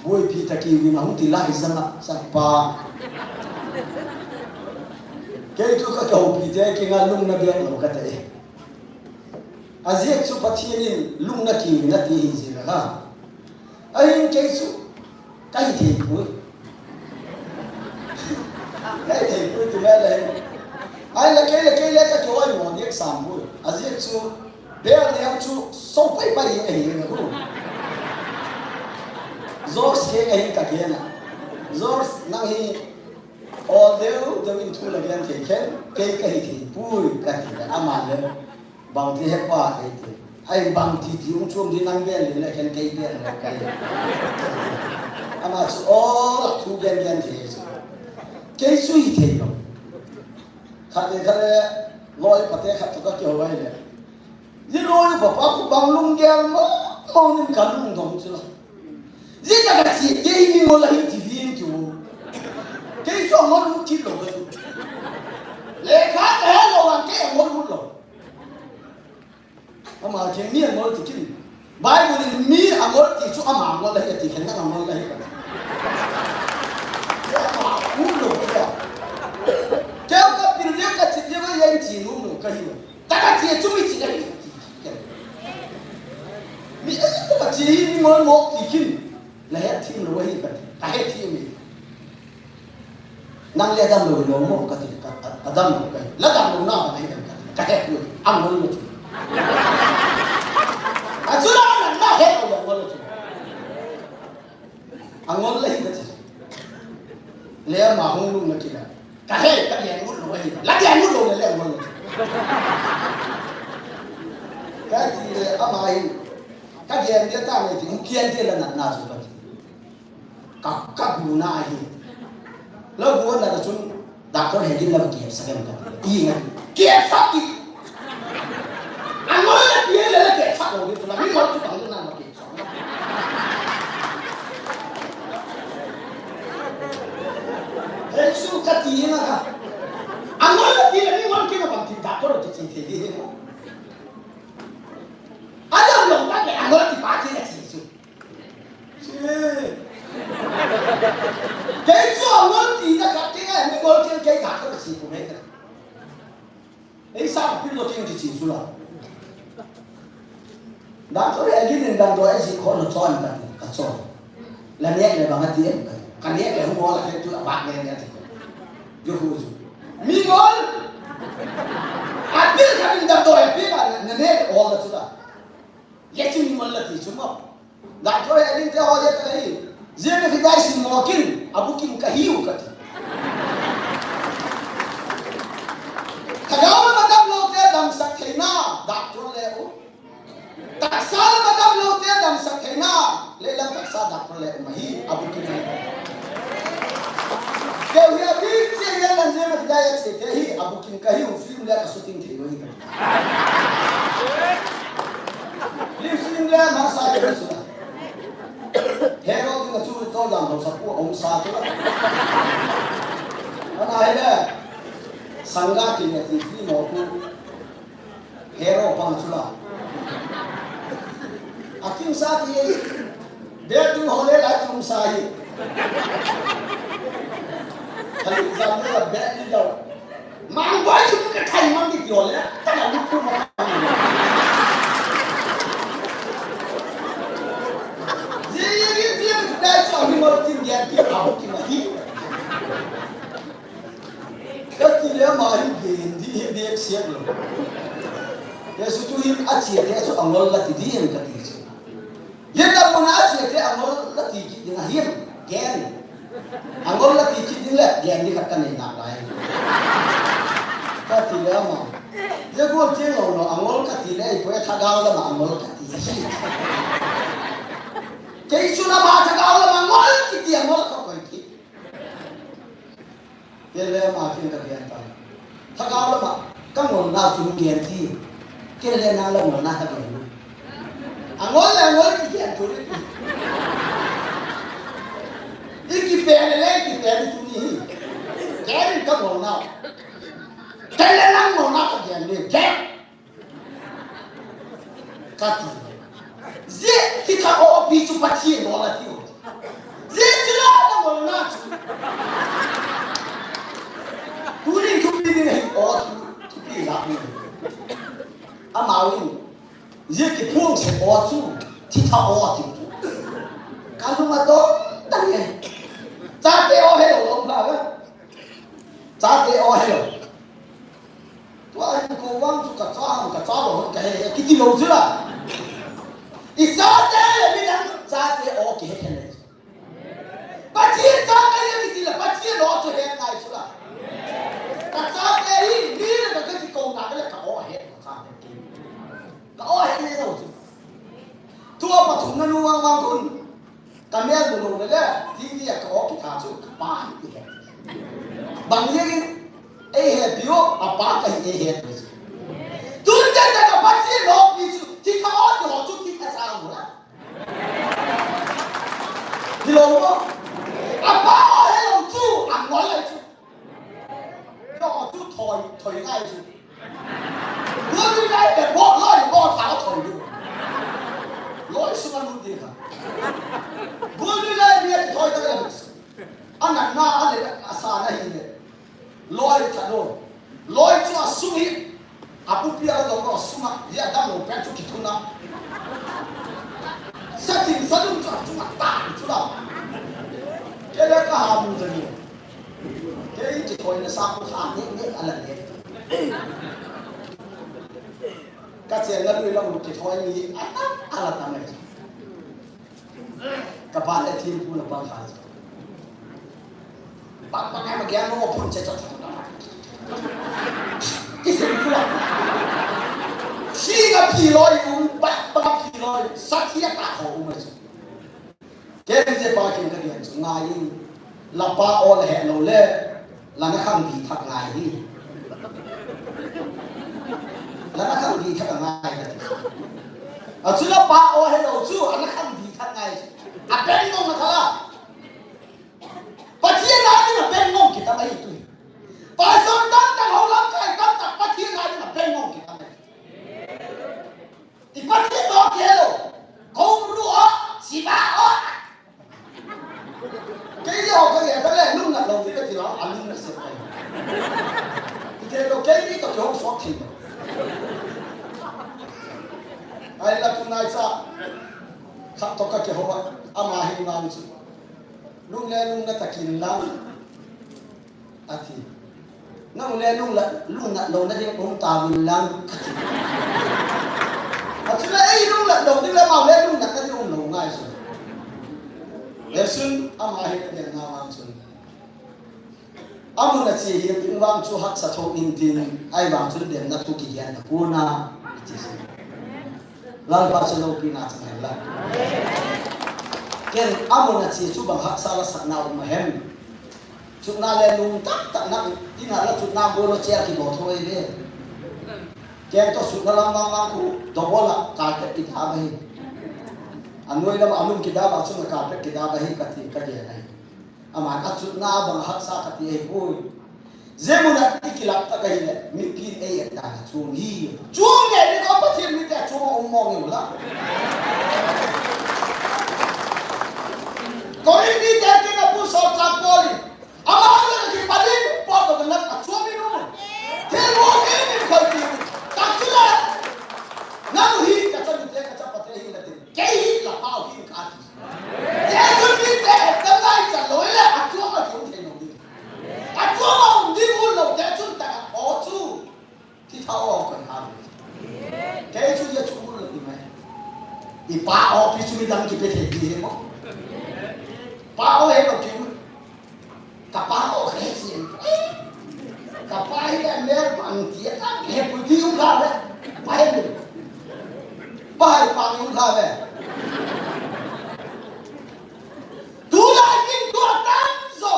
Boipi, takiuvin, ahung ti lai janga, Chapa. Kei chu kakihoupi te kinga lungna beh lou kati e. Ajeh chu Pathen in lungna kiuvin ati ahi jeh a. Ahin kei chu kahithei poi. Kahithei poi ti le le. Ahile kei le kei le kakioimo ding sam poi. Ajeh chu bel neo chu sopaipai ahi le hu. George kei kahin kagena. George, nang hi ol deu deu in thu la genthei khen, kei kahithei poi kati le. Ama le Bangti hepa kei ti. Ahin bangti ti um chom di nang bel le khen kei bel le kei. Ama chu ol thu gengenthei chu. Kei chu hithei lou. Khat le khat le loi pate khat toh kakihou ahile. Ni loi papa khu bang lunggel mo mo nin kalungdong chu la. Jita kachi, kei mingol ahi ti vin chu. Kei chu angol lut kit lou kachu. Lekha kahe lou vang kei angol lut lou. Ama khen mi angol ti kit. Bible in mi angol ti chu ama angol ahi ati khen nang angol ahi. Kei ama angol lou kei. Kei kapil le kachit le kahin chi nom lou kahi. Taka chi chu mi chi ahi. Mi ahi taka chi mingol mo ti kit. La het thim lou ahi kati. Kahet thim e. Nang le adam lou lou mo kati, ka, ka, adam lou kai. La dam lou na ba kai kati. Kahet lou. Angol lou chu. Achu la na, na het lou angol lou chu. Angol lei kati. Le ama hung lungna kila. Kahe, kagen ngut lou ahi. La gen ngut lou le le angol lou chu. Kati le ama hin. Kagen dia ta le ti, hung kian dia la na, na chu kati. Ka, kaguna ahi. Lou guna da chun, doctor he din la kisa gam ka. I nga. Kisa ki. Angol la ki le le kisa lou ni la mi mo chu bang na ma kisa. He chu kati na ka. Angol la ki le mi mo ki na bang ti doctor ki chin te di he mo. Adam lou ta le angol ti pa ki na si su. Kei chu angol tina khat kei ngai, mingol kei kei khat kei si pu mei. Ei sa pil lo kei ti chin su la. Doctor he gin in dam do ei si kho lo chon ka ti, ka chon. La nek le bang ati em ka. Ka nek le hu mo la kei tu a bak ne ne ati. Ju hu ju. Mingol. A pil ka in dam do ei pil ka ne ne ol la chu la. Ye chu mingol la ti chu mo. Doctor he ding te ho ye ka hi. Jia me ki dai sin mo kin, abukim ka hiu ka ti. Thagau le madam lou te damsak theina, doctor le u. Taksa le madam lou te damsak theina, leilam taksa doctor le u ma hi, abukim ka hiu. Keu hi abi che ye lan jia me ki dai che te hi, abukim ka hiu, film le ka shooting thei lou hi ka. Film shooting le ma sa ke su. Hero ding chu to jam lo sa pu om sa chu. Ana he le. Sanga ki ne ti fi mo ku. Hero pa chu la. Akim sa ti. Be ding ho le la tum sa hi. Hali jam le be ni lo. Mang boy chu ka thai mang di tio le, ta la lu pu ma. Ji ji ji ji dai chu mi mo tin dia ki a ho ki ma hi. Ka ti le ma hi gen di hi bek siak lo. Yesu chu hi a chi te chu angol la ti di en ka ti chu. Ye ta mun a che te angol la ti kit ding a him. Gen. Angol la ti kit ding le gen ni khat ka nei nak lai. Ka ti le ama. Ye gol ti lo lo angol ka ti le i poi thagau la ma angol ka ti. Kei chu la ma thagau la ma angol ki ti angol ka koi ki. Kei le ama kin ka gen ta. Thagau lama, ka ngolna chu hung gen ti. Kei le nang la ngolna ka gen. Angol le angol ki gen tu le. I ki pe le le ki pe tu ni hi. Gen ka ngolna. Kei le nang ngolna ka gen le. Gen. Ka ti. Zia thitha awpi chu Pathen lo la ti u. Zia chu la la ngol na chu. Tunin thupi ding hi aw thu, thupi la ni. Amau in, zia kiphung se aw chu, thitha aw ti chu. Ka lung a dong tang e. Chate aw he lo long pha ve. Chate aw he lo. Tua hin ko vang chu ka cha ham, ka cha lo ham ka he, kiti lo chu la. I chate le midang chate aw kihe khen le. Pathen cha ka he kiti la, Pathen aw chu he ngai chu la. Ka chate hi, mi le ka kiti ko na ka le ka aw he, ka he. Ka aw he le lo chu. Tua pathumna nu vang vang khun. Ka mel mu lo le le, T V a ka aw kitha chu ka pa hi ti he. Bang ye in, ei he pi o, a pa ka hi ei he pi chu. Tun te te ka Pathen lo pi chu, thitha aw ti ho chu thitha cha mu la. Hi lo mo? A pa aw he lo chu, a ngol le chu. Lo chu thoi, thoi ngai chu. Gulnoi lai le bo, loi bo tha thoi lu. Loi sunga lu ti kha. Gulnoi lai le thoi ta le. Ana na ale asa na hi le. Loi tha lo. Loi chu a sung hi. A pu pi a lo ko sung a. Ya dam lo pen chu kithuna. Sa tin sa lum chu a chu ma ta chu la. Ke le ka ha mu ta ni. Kei kithoina sa ko kha ne ne ala ne. Ka chenna lui la kithoina ala ta mai. Ka pa le thim pu na pang kha. Pak pak ma gya no phun che cha. Kisin pu la. Si ga phi loi um pak pak phi loi. Sa thia ka ho um mai. Ken je pa ken ka gen chu ngai in, la pa aw la he lo le, la na khang vi thak ngai hi. La na khang vi thak ngai ka ti. A chu la pa aw he lo chu, a na khang vi thak ngai. A beng ngong na khala. Pathen a ding a beng ngong kita mai tu. Pastor tam tak, ho lamkai tam tak, Pathen a ding a beng ngong kita mai. I Pathen lo kei lo. Ko ru o, siba o. Kei ho ka ya ka le lung na lo ti ka ti lo, a lung na se ka. I te lo kei ni to ki ho so ti. Ai la tu nai sa. Kha to ka ke ho ba, ama hi nang chu. Lung le lung na ta kin lang. Ati. Nang le lung la, lung na lo na ding um ta min lang. Ati. Ati le ei lung la lo ding le mau le lung na ka ding um lo ngai su. Esun ama hi ka ding na mang sun. Amun a chi hi ding vang chu haksa tho in tin, ai vang chun dem na tu ki hian na ku na. Ati su. Lalpa chu loupina chang hen lang. Ken amun a chi chu bang haksa la sakna um a hem. Chutna le lung tak tak na, ina la chutna bolo che a kibol thoi ve. Ken to chutna lam vang vang khu, dobol a carpet kidap ahi. Anoi lam a lum kidap a chun a carpet kidap ahi kati, ka gen ahi. Aman a chutna bang haksa kati ahi poi. Zia mun a i kilap tak ahile, mipin ei et dan a chuang hi. Chuang nge ni ko Pathen mite a chuang a um mong hi u la. Korinth mite kina pu solchah Paul in. Ama la ki Pathen Paul ko na a chuang hi u. Thil ho nge ni khoi ti. Tak chu la. Nang hi ka chanu te ka chapa te hi la te. Kei hi la pau hi ka ti. Jesu mite et ka lai cha loi le a chuang a kium thei lo ding. A chuang a um ding un lo te chun ta ka aw chu. Thitha aw koi ha. Kei chu ya chu un lo ding mai. I pa aw pi chu midang kipe thei ding he mo. Pa aw he lo ki un. Ka pa aw he chi. Ka pa hi a mer pan ti a ka he pu ti um la le. Pa he. Pa he pa um la le. Tu la kin tu a tam zo.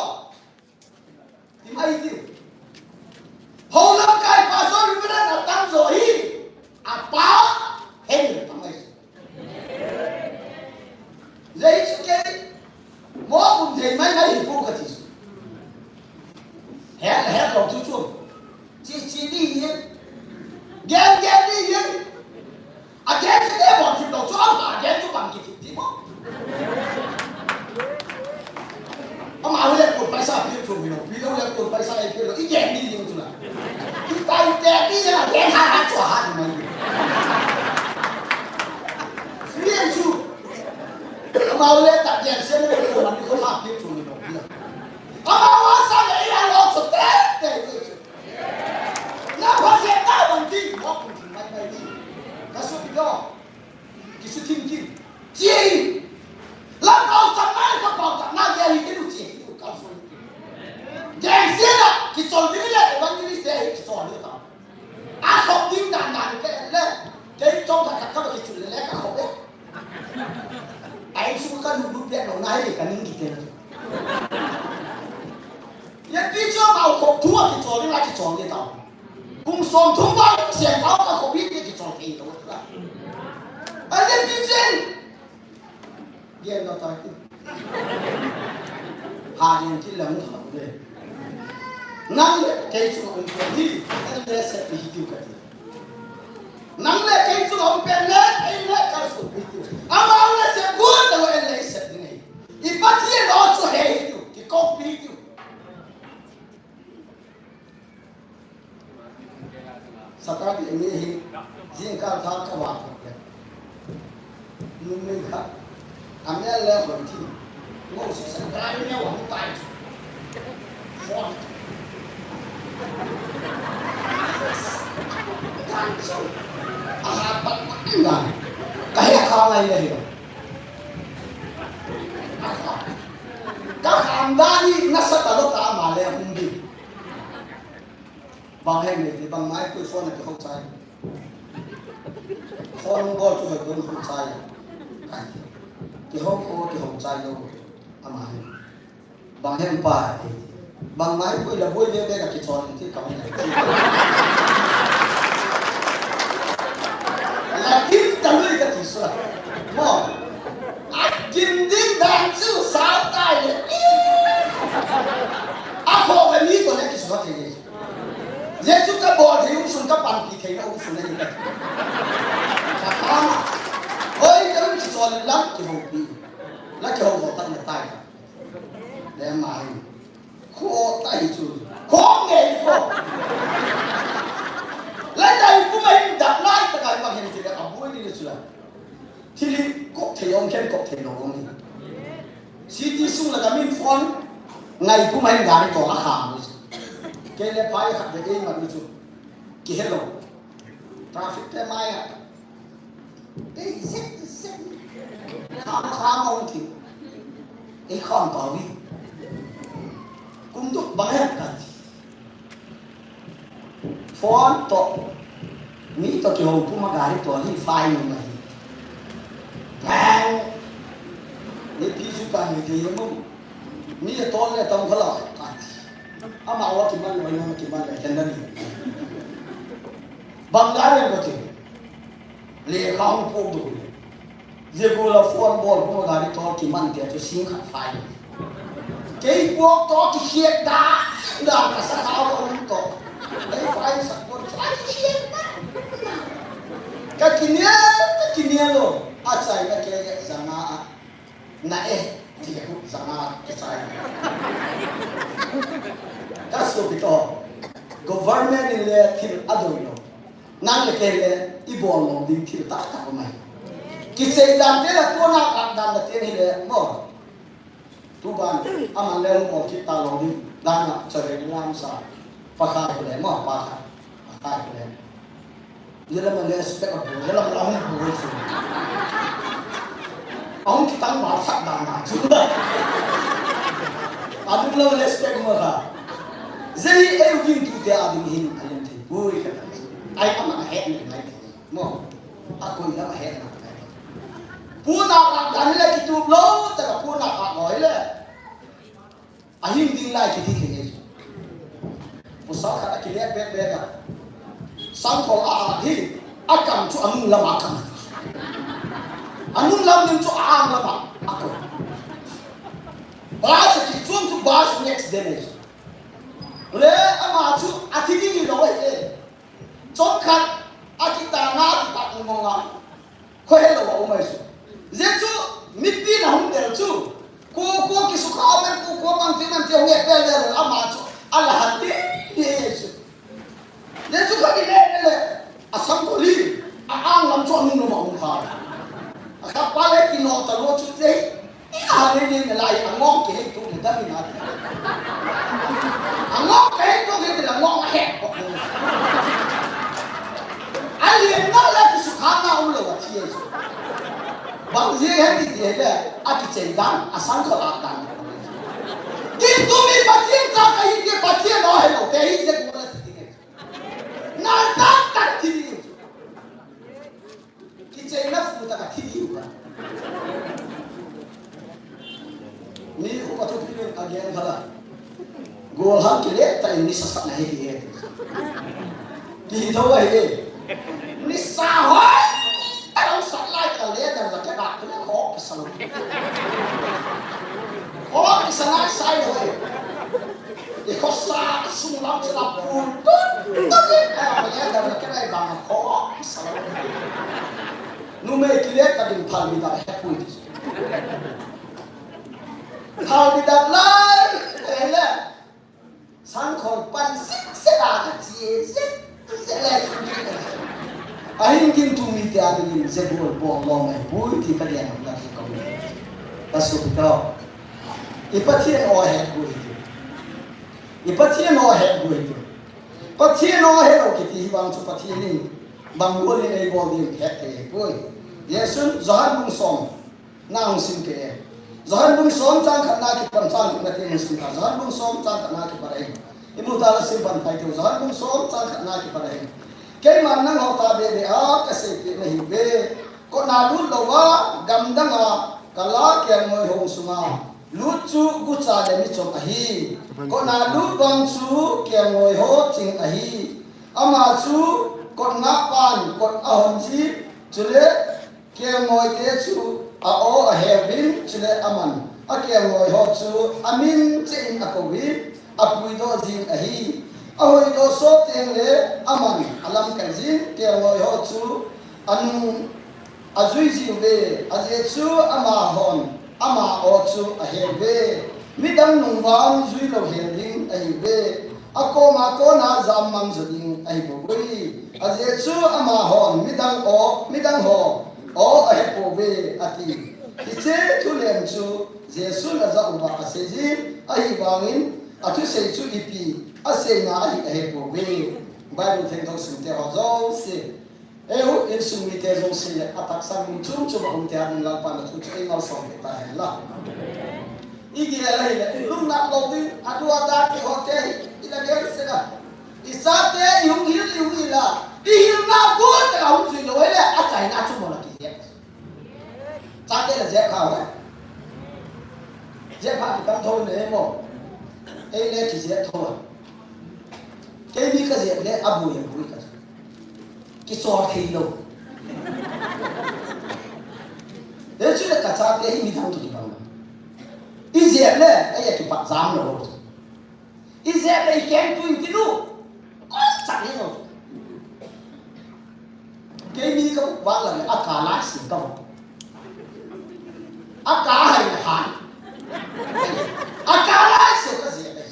Ti mai ti. Ho lamkai pastor reverend a tam zo hi. A pa hen ta mai. Lei chu kei mo um thei mai mai hi pu ka ti. He he lo chu chu. Chi chi ni ye. Gen gen ni ye. A gen chi de mo chu lo chu a pa gen. Amau le ta gen se ne ko man ko ha pi chu ni lo. Amau a sa le ya lo so te te ni chu. Na pa se ta ban ti mo kun tin mai mai ni. Ka su pi ko. Kisu tin tin. Chi. La pau cha na ka pau cha na ya ni ke lu chi. Ka su. Gen se na ki chol ni le evangelist de ki chol ni ta. A khop ding dan dan ke le. Kei chong khat khat ka ba kichul le le ka khop e. Ai su ka lu lu pia lo na he ka ning kite na. Ye pi cho ma khop thu a kichol le la kichol le ta. Kum som thum ba kum siam ta ka khop hi kichol ke to. Ai ye pi chen. Gen lo ta ki. Ha gen ki lam tha de. Nang le kei chu um ko ni, en le se pi hi tiu ka ti. Nang le kei chu um pen le, en le ka su pi tiu. Ama le se gu ta lo en le se ni. I pa ti lo chu he tiu, ki ko pi tiu. Saturday ni hi jingkah tha ka va ko le. Numei khat. Amel le hoi thi. Ngo si Saturday ni wa hung tai. Phone. Kan so. Aha pat ma ngai. Ka he ka ngai le hi. Ka kham da ni na sa ta lo ta ma le hung di. Bang heng nei ti, bang mai pui phone a kihou chai. Phone bol chu hoi pun hou chai. Kihou ko kihou chai lo. Ama heng. Bang heng pa. Bang mai pui la bui be be ka kichon ti ka mai. La kim ta lui ka ti sura. Mo. A kim ding dan chu sao tai le. A ko ka ni ko le ki sura te. Jesu ka bol thei um sun ka panpi thei na um sun na ni ka. Ka kama. Oi, ka um chi chol la kihoupi. La kihou ho tak na tai. Le mai. Ko tai chu. Ko nge ko. La tai ku mai da lai ta kai ma hen ti ka boi ni chu la. Thil hi kop thei om khen kop thei lo om hi. City sung la ka min phone ngai pu mai gari to la kham ni. Kei le pai khat de ei ma ni chu. Ki hello. Traffic te mai a. Ei zek zek. Kham kham om thi. Ei kham pa wi. Kum duk bang he ka ti. Phone to. Mi to kihou puma gari to hi fine ma hi. Bang. Ni pi su ka ni de mo. Mi to le tong khala ka ti. Ama wa kiman lo na kiman le tenda ni. Bang gari ko ti. Lekha hung pok duk le. Zia ko la phone bol ko gari to kiman te chu sing khat fai. Kei pok to kikhiat da, da ka sa kha um to. Kei fai sa ko cha kikhiat da. Ka kinial, ka kinial lo. A chai na ke zanga a. Na e, ti ka ku zanga ki chai. Ka su pi to. Government in le thil a doi lo. Nang le kei le i bol lou ding thil tah tah um ahi. Kichei dan te la kona kap dan la te ni le mo. Tu ban, aman le hung bol kit ta lou ding. Dan la chare ni lam sa. Pakhat le mo, pakhat. Pakhat le. Ye la ma le spek a bol, ye la ma la hung bol chu. Ahung kitang ba sak dan dan chu. Anung la le spek mo ka. Zai e u ging tu te a ding hin a len thei. Ui ka ta. Ai ama he ni mai. Mo, a koi la ma he na. Puna ka dan le kitup lou, ta ka puna ka oi le. A hing ding lai kiti thei nge. Pasal khat a kile bek bek a. Sangkhol a a hi, a kam chu a nung lam a kam. A nung lam ding chu a ang lam a, a ko. Bus a kichun chu bus next day nge. Le ama chu a thi ding lou e. Chomkhat, a kitana, a kipat mong a. Kho helou a um ahi chu. Zia chu, mipi na hung del chu. Ko, ko kisukha um em, ko, ko mang ti man ti hung e pel del ama chu. A la hat ti, ti chu. Zia chu ka ti le, le, le. A sang ko li, a ang lam chu a nung lam a um kha. A kha pa le kino ta lo chu te. Lai ni na lai, angong kei tu ni dam na. Angong kei tu ni la ngong he. Ali na la ki sukha na u lo wa ti. Bang ye he ti ti he le, a kichei dan, a sangkhol a dan. Kin tu mi Pathen cha ka hi ti Pathen o he lo te hi je ko la ti ti. Na ta ta ti ni. Kichei na fu ta ka ti ni. Ni u pa tu pi a gen khala. Gol hang kile ta in ni sa sa na he he. Ti tho he. Ni sa hoi. Tao sa lai ka le dan la ka da ka le ko ka sa lo. Ko ka sa lai sai lo. E ko sa sung lam sa la pu. Tut. Tut. E ka le dan la ka dai ba ko ka sa lo. Numei kile ta din phal mi da he pu. Phal mi da lai. E le. Sangkhol pan sik sik a ka chi sik sik le. Ahin kin tu mi te a dingin je gol bol lo mai pui ti ka lian na ki ko. Ka su ka. I Pathen o he pui ti. I Pathen o he pui ti. Pathen o he lo kiti hi bang chu Pathen in bang gol in ei bol ding he he pui. Jesun Johan bung som. Na hung sim ke e. Johan bung som chang khat na kipan chang khat na te hung sim ta. Johan bung som chang khat na kipan ahi. I mu ta la sim pan pai te. Johan bung som chang khat na kipan ahi. Keiman nangho ta be be a ka seipeh nahi uve. Kotna lut lou a, gamdang a, kal a kelngoi ho sunga lut chu gucha le michom ahi. Kotna lut vang chu kelngoi ho ching ahi. Ama chu kot ngah pan kot ahon ji, chule Kelngoi te chu a aw ahe uvin, chule aman a kelngoi ho chu amin cheh in akou vin, apuidoh jin ahi. Ahoidoh sot teng le aman alamkai jin, kelngoi ho chu anung ajui jiuve, ajeh chu amahon ama aw chu ahe uve. Midang nung vang jui lou hel ding ahiuve. Akoma kona jammang jo ding ahibouve. Ajeh chu amahon midang aw, midang ho aw ahepouve, ati. Hiche thulem chu Jesun ajah uva aseijin, ahivangin athusei chu ipi aseina ahi ahepouve. Bible thengtho simte ho jouse. Eiho insung mite jouse le, atahsan mun chom chom a umte a ding Lalpan athu chu eimalsom peh tahen la. Igel ahile, lungnat lou ding, adu ada ti ho te hi, ila gel sela. Ichate ihung hil, ihung hil a, ihilna gol tah a hung jui lou hile, achaina chu mola kihe. Chate la jep kha uve. Jep kha kitam tho ne mo. Eile kijep tho. Keini kajep le aboi aboi ka. Kichol thei lou. Hichu le kachate hi midang toh kibang. Ijep le, ahi kipat jam lou. Ijep le ikem tuin tinu. Kon chak ni lou. Keini ka vah la le, aka lai sin ka vah. Aka hai le hai. Aka lai sin ka jep le.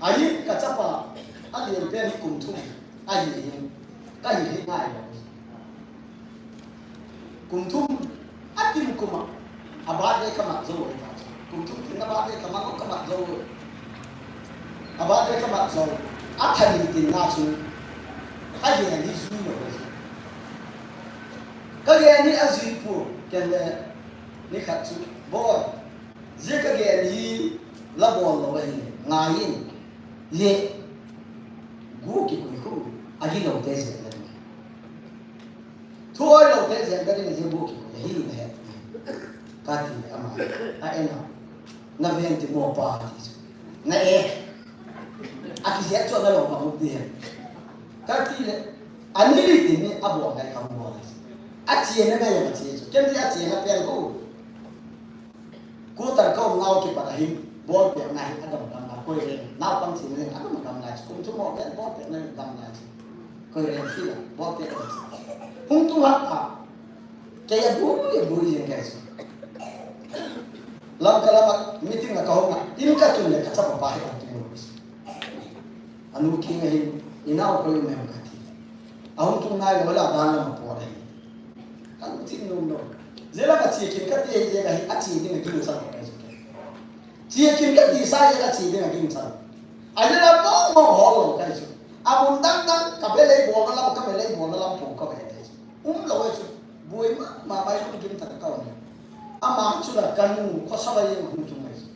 Ahi kachapa, alian pen hi kum thum. Ahi hin, kahi hi ngai lou. Kum thum, atim kum a, abirthday kamat jou e ta. Kum thum tin abirthday kamat, kamat jou e. Abirthday kamat jou. Athani tin na chu, kagel hi jui lou. Kagel hi ajui poi, ken le, nikhat chu, boi. Jeh kagel hi, la bol lou ahi, ngai in. Ye. Gu kikoi khu, agilou te jeh le. Thu oi lou te jeh le, jeh gu kikoi, hi na he. Kati ama, a ena. Na ven ti mo pa ti chu. Na e. Akijeh chu na lou ma mu ti he. Kati le, ani li ti ni abol ngai ka bol. Achena na ya chi chu. Ken ni achena pen ko. Quarter ka um nau kipat ahin, ball pet na hin agam gam na, koi reng, naupang ching reng, agam gam na, kum thum mo pen, ball pet na hin gam na, koi reng sila, ball pet na. Hung tung hah pha, kei abui, abui jeng kei si. Lamka lama meeting a kahung a, in katun le kachapa pa hi ahung tung lo. Anu king ahin, inau koi um em kati. Ahung tung nai lo la dan lama po ahi. Kan tin nom lo. Jeh a kache kit kati hi jeh a hi ache ding a ginchat lou kahi chu. Che kit kati sa jeh a che ding a ginchat. Ajeh a mong mong hol lou kahi chu. Amun dang dang ka belei bolna lam, ka belei bolna lam pong ka ve kahi chu. Um lou ahi chu. Boi mama mai lungkim tah a ka um. Ama chu la kanu khosa ba jeng hung tung ahi chu.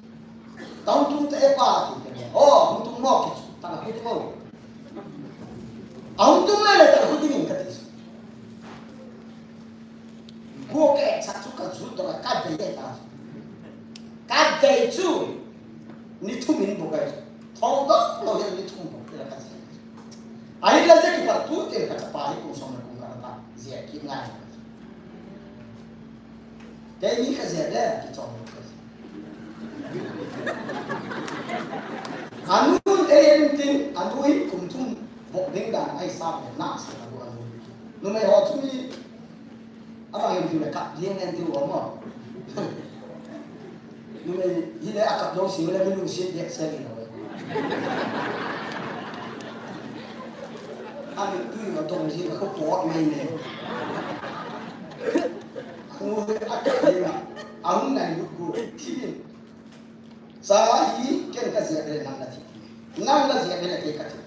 Ka hung tung te pa ti ke. Oh, hung tung mo ki chu. Ta ka hung tung mo. A hung tung le le ta ka hung tung kati chu. Buk e cha chu ka jut doh a ka dei e ta. Ka dei chu ni thum in buk e. Thou doh lou hin ni thum buk e la ka dei. Ahinla jeh kipat tu te ka chapa hi kum som le kum khat ta. Jeh kit ngai. Keini ka jeh le kichom lou ka. Anun e en tin, anu hi kum thum bok ding dan ahi sa pe na sa anu anu. Numei ho chu mi Abang in tu le kap jeng len tu mo. Numei hi le a kap dong si le mi lungset deh se ni lo. Ani tu ma dong si ko pot mai ne. Ko a kap le ma. A hung nai lu ko ti. Cha hi ken ka jeh le nang na thi. Nang na jeh le kei ka thi.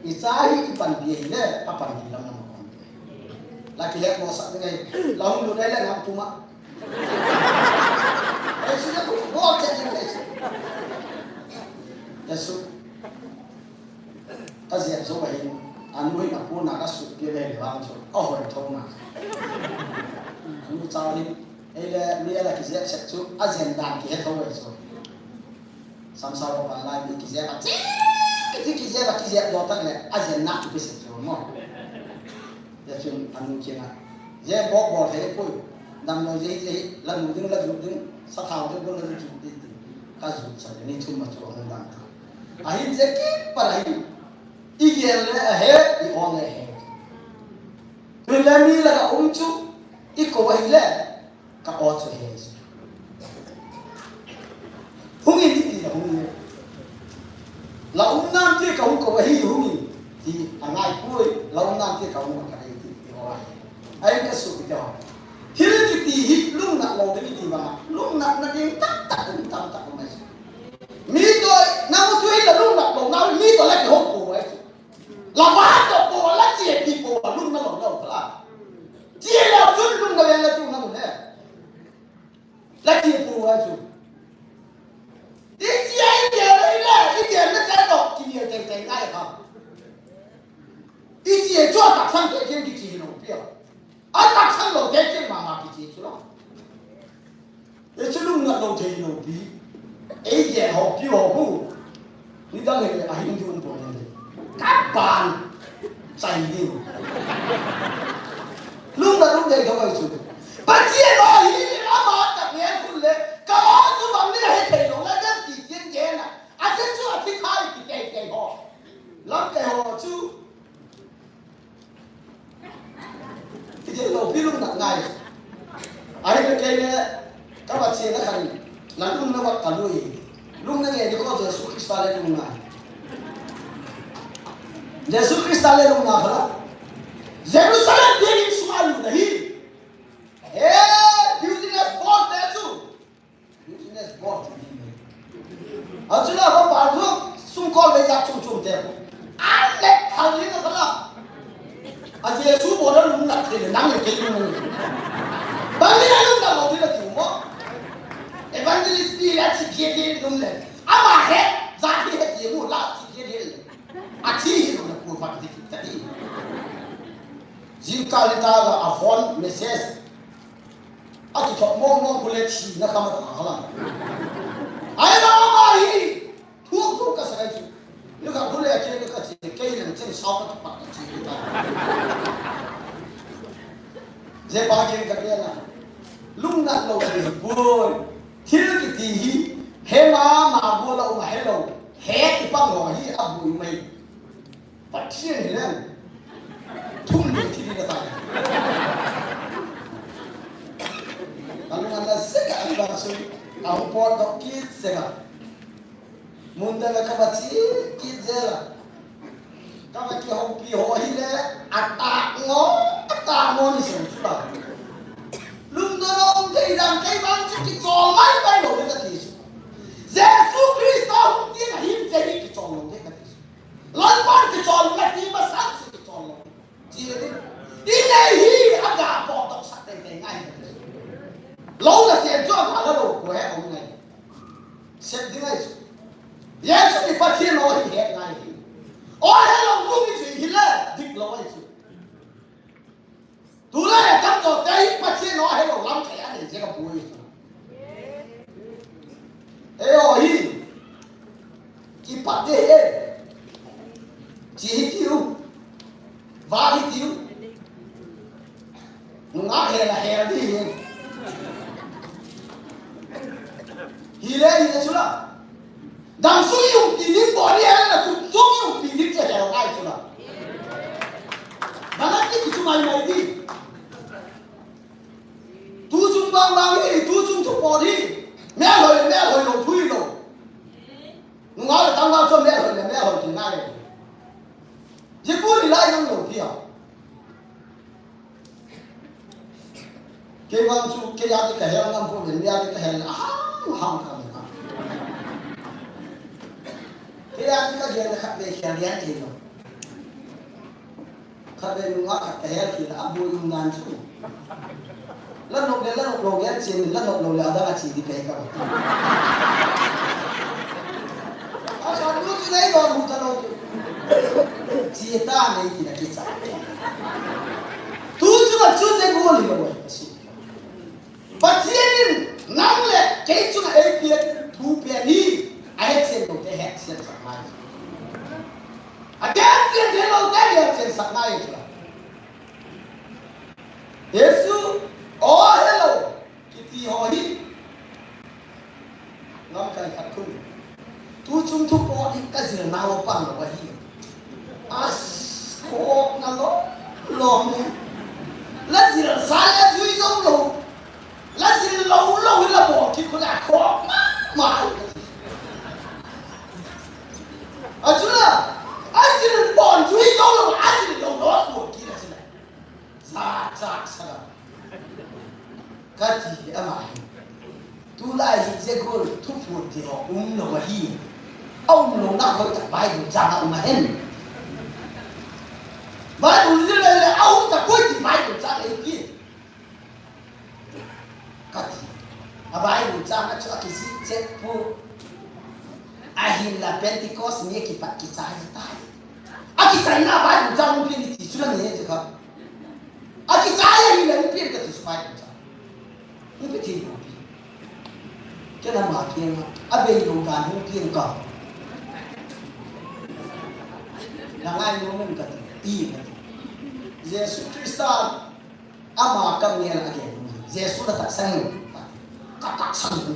I cha hi i panpi le, a panpi lam na ma kon. La kihet mo sa ngai, la hung lut le nang puma. Ai su ya ko bo che ni le su. Ya su. Ka jeh jo ba hin, anu hin a pu na ka su pi le le bang chu. A hoi tho na. Anu cha hin, ei le mi a la kijep set chu, a jen dan kihe tho wei chu. Samsao pa lai mi kijep a, chi, chi kijep a, kijep jo tak le, a jen na ki set chu mo. Ya chun anu kina. Je bok bol he pui. Damlou je je, la nu ding, la ju ding, sa thau ding, la ju ding. Ka ju sa ni thum ma chu hung dang ta. Ahin je ki pa ahin. I gel le a he, i on le he. Tu le mi la ka um chu, i ko ahi le, ka o chu he. Hung in i ti la hung in. La um nam ti ka hung ko ahi hung in. Ti a ngai pui, la um nam ti ka hung ka ahi ti, ti ho ahi. Ai ka su ti ho. Thil kiti hi lungnat lou ding ti ba. Lungnatna ding tam tam, tam tam mai. Mi to, na mu tu hi la lungnat lou, na mi to la ki hong ko ai. La ba to ko, la che pi ko, lungnat lou lou la. Che la chun lungnat le la chun na mu ne. La che pu wa chu. I che i che le i le, i che le che to, ki ni te te ngai ka. I che chu a taksang te ken kiche lou pi a. A taksang lou te ken mama kiche chu lou. E chu lungnat lou thei lou pi. Ei che ho pi ho hu. Nidang hi a Hindu um poi. Ka pan chai ding. Lungnat lou thei lou ai chu. Pathen ahi, ama tak ngen khun le. Ka o chu bang ni la he thei lou la, dam ti tien tien a. A chen chu a thi thai ti tei tei ho. Lam tei ho chu. Kiti lou pi lungnat ngai. Ahi le kei le, ka va che na khan, na lungna va ka lui. Lungna nge ni ko Jesu Christa le lungna. Jesu Christa le lungna khala. Jerusalem biakin sunga lungna hi. He, business board te chu. Business board ti ding. A chu la ko pa chu sum ko le ja chung chung te. A le thal ni na la. A Jesu bol a lungnat thei le nang le kei lung. Bang ni la lungnat lou ti la ti mo. Evangelist pi la chi kei kei lung le. Ama he, ja hi he ti mo la chi kei kei le. A chi hi lung na pu pa ti ti ta ti. Jingkah le ta la a phone message. A kithop mong mong khu le thina kha ma ta kha la. Ai la ma hi. Thu thu ka sa kai chu. Ni ka khu le ke ka chi ke le chen sa ka pa ka chi ta. Je pa ke ka ke na. Lungnat lou le boi. Thil kiti hi. He ma ma bo la um he lou. He ki pang lou hi a bui mai. Pathen hi leng. Thum ni thi ni na tai. Ka lung an la sek a, an ba su. Ka hung pot doh kit sek a. Mun dang a ka va che kit jel a. Ka va kihoupi ho hi le, a ta ngo, a ta ngo ni seng chu la. Lungdon o, a helou lamkai a nei jeh a boi. Eiho hi. Kipat ding ahi. Chi hitiu. Val hitiu. Nungah hel a hel ding ahi. Hile hile chula. Dang sung i umpi ding bou ahi le, tu sung i umpi ding chu hel ngai chula. Bang a ti chu mai mai ding. Tu chung bang bang hi, tu chung thu pot hi. Melhoi le melhoi lou, thu hilou. Nungah le tangval chu melhoi le melhoi ti ngai. Jeh kul hilai nang lou pi a. Kei vang chu, kei a ding ka hel ngam poi, mi a ding ka hel, ahang, ahang ka hel. Kei a ding ka hel khat vei hel hel thei lou. Khat vei nungah khat ka hel kit a, aboi um dan chu. La nop le, la nop lou gel chen, la nop lou le, adang a che ding kahi ka. A khat nu chu nei don hu ta lou chu. Che ta nei ti na kicha. Tu chu la chu te go ni lou. Pathen in nang le kei chunga eipeh thu pen hi, ahetchen lou te hetchen sak ngai. Ahetchen thei lou te hetchen sak ngai chu. Jesu, o hello, kiti ho hi. Lamkai khat khun. Tu chung thu pot hi ka jil nau pang lou ahi. As, khok na lou, lou. La jil sa la jui lou lou. La jil lou lou la bol kit khu la khok ma, ma. A chu la, a jil bon jui lou lou, a jil lou lou bol kit la chu la. Sa, sa, sa. Kati ama hi. Tulai hi jeh kul thuphon ti ho umlou ahi. Aumlou na hoitah Bible chang a um ahin. Bible jil le le aum tapoi ti Bible chang a hi. Kati. A Bible chang a chu akijih chet poi. Ahinla Pentecost ni kipat kichai tai. Akichaina Bible chang umpi ni ti chu la ni he ti kha. Akichai ahile umpi ka ti chu Bible chang. Umpi ti umpi. Kei na ma kei na. Abei lou dan umpi ka. Na ngai lou men kati. I kati. Jesu Christa Ama ka mel a gen. Jesu la taksang. Ka taksang.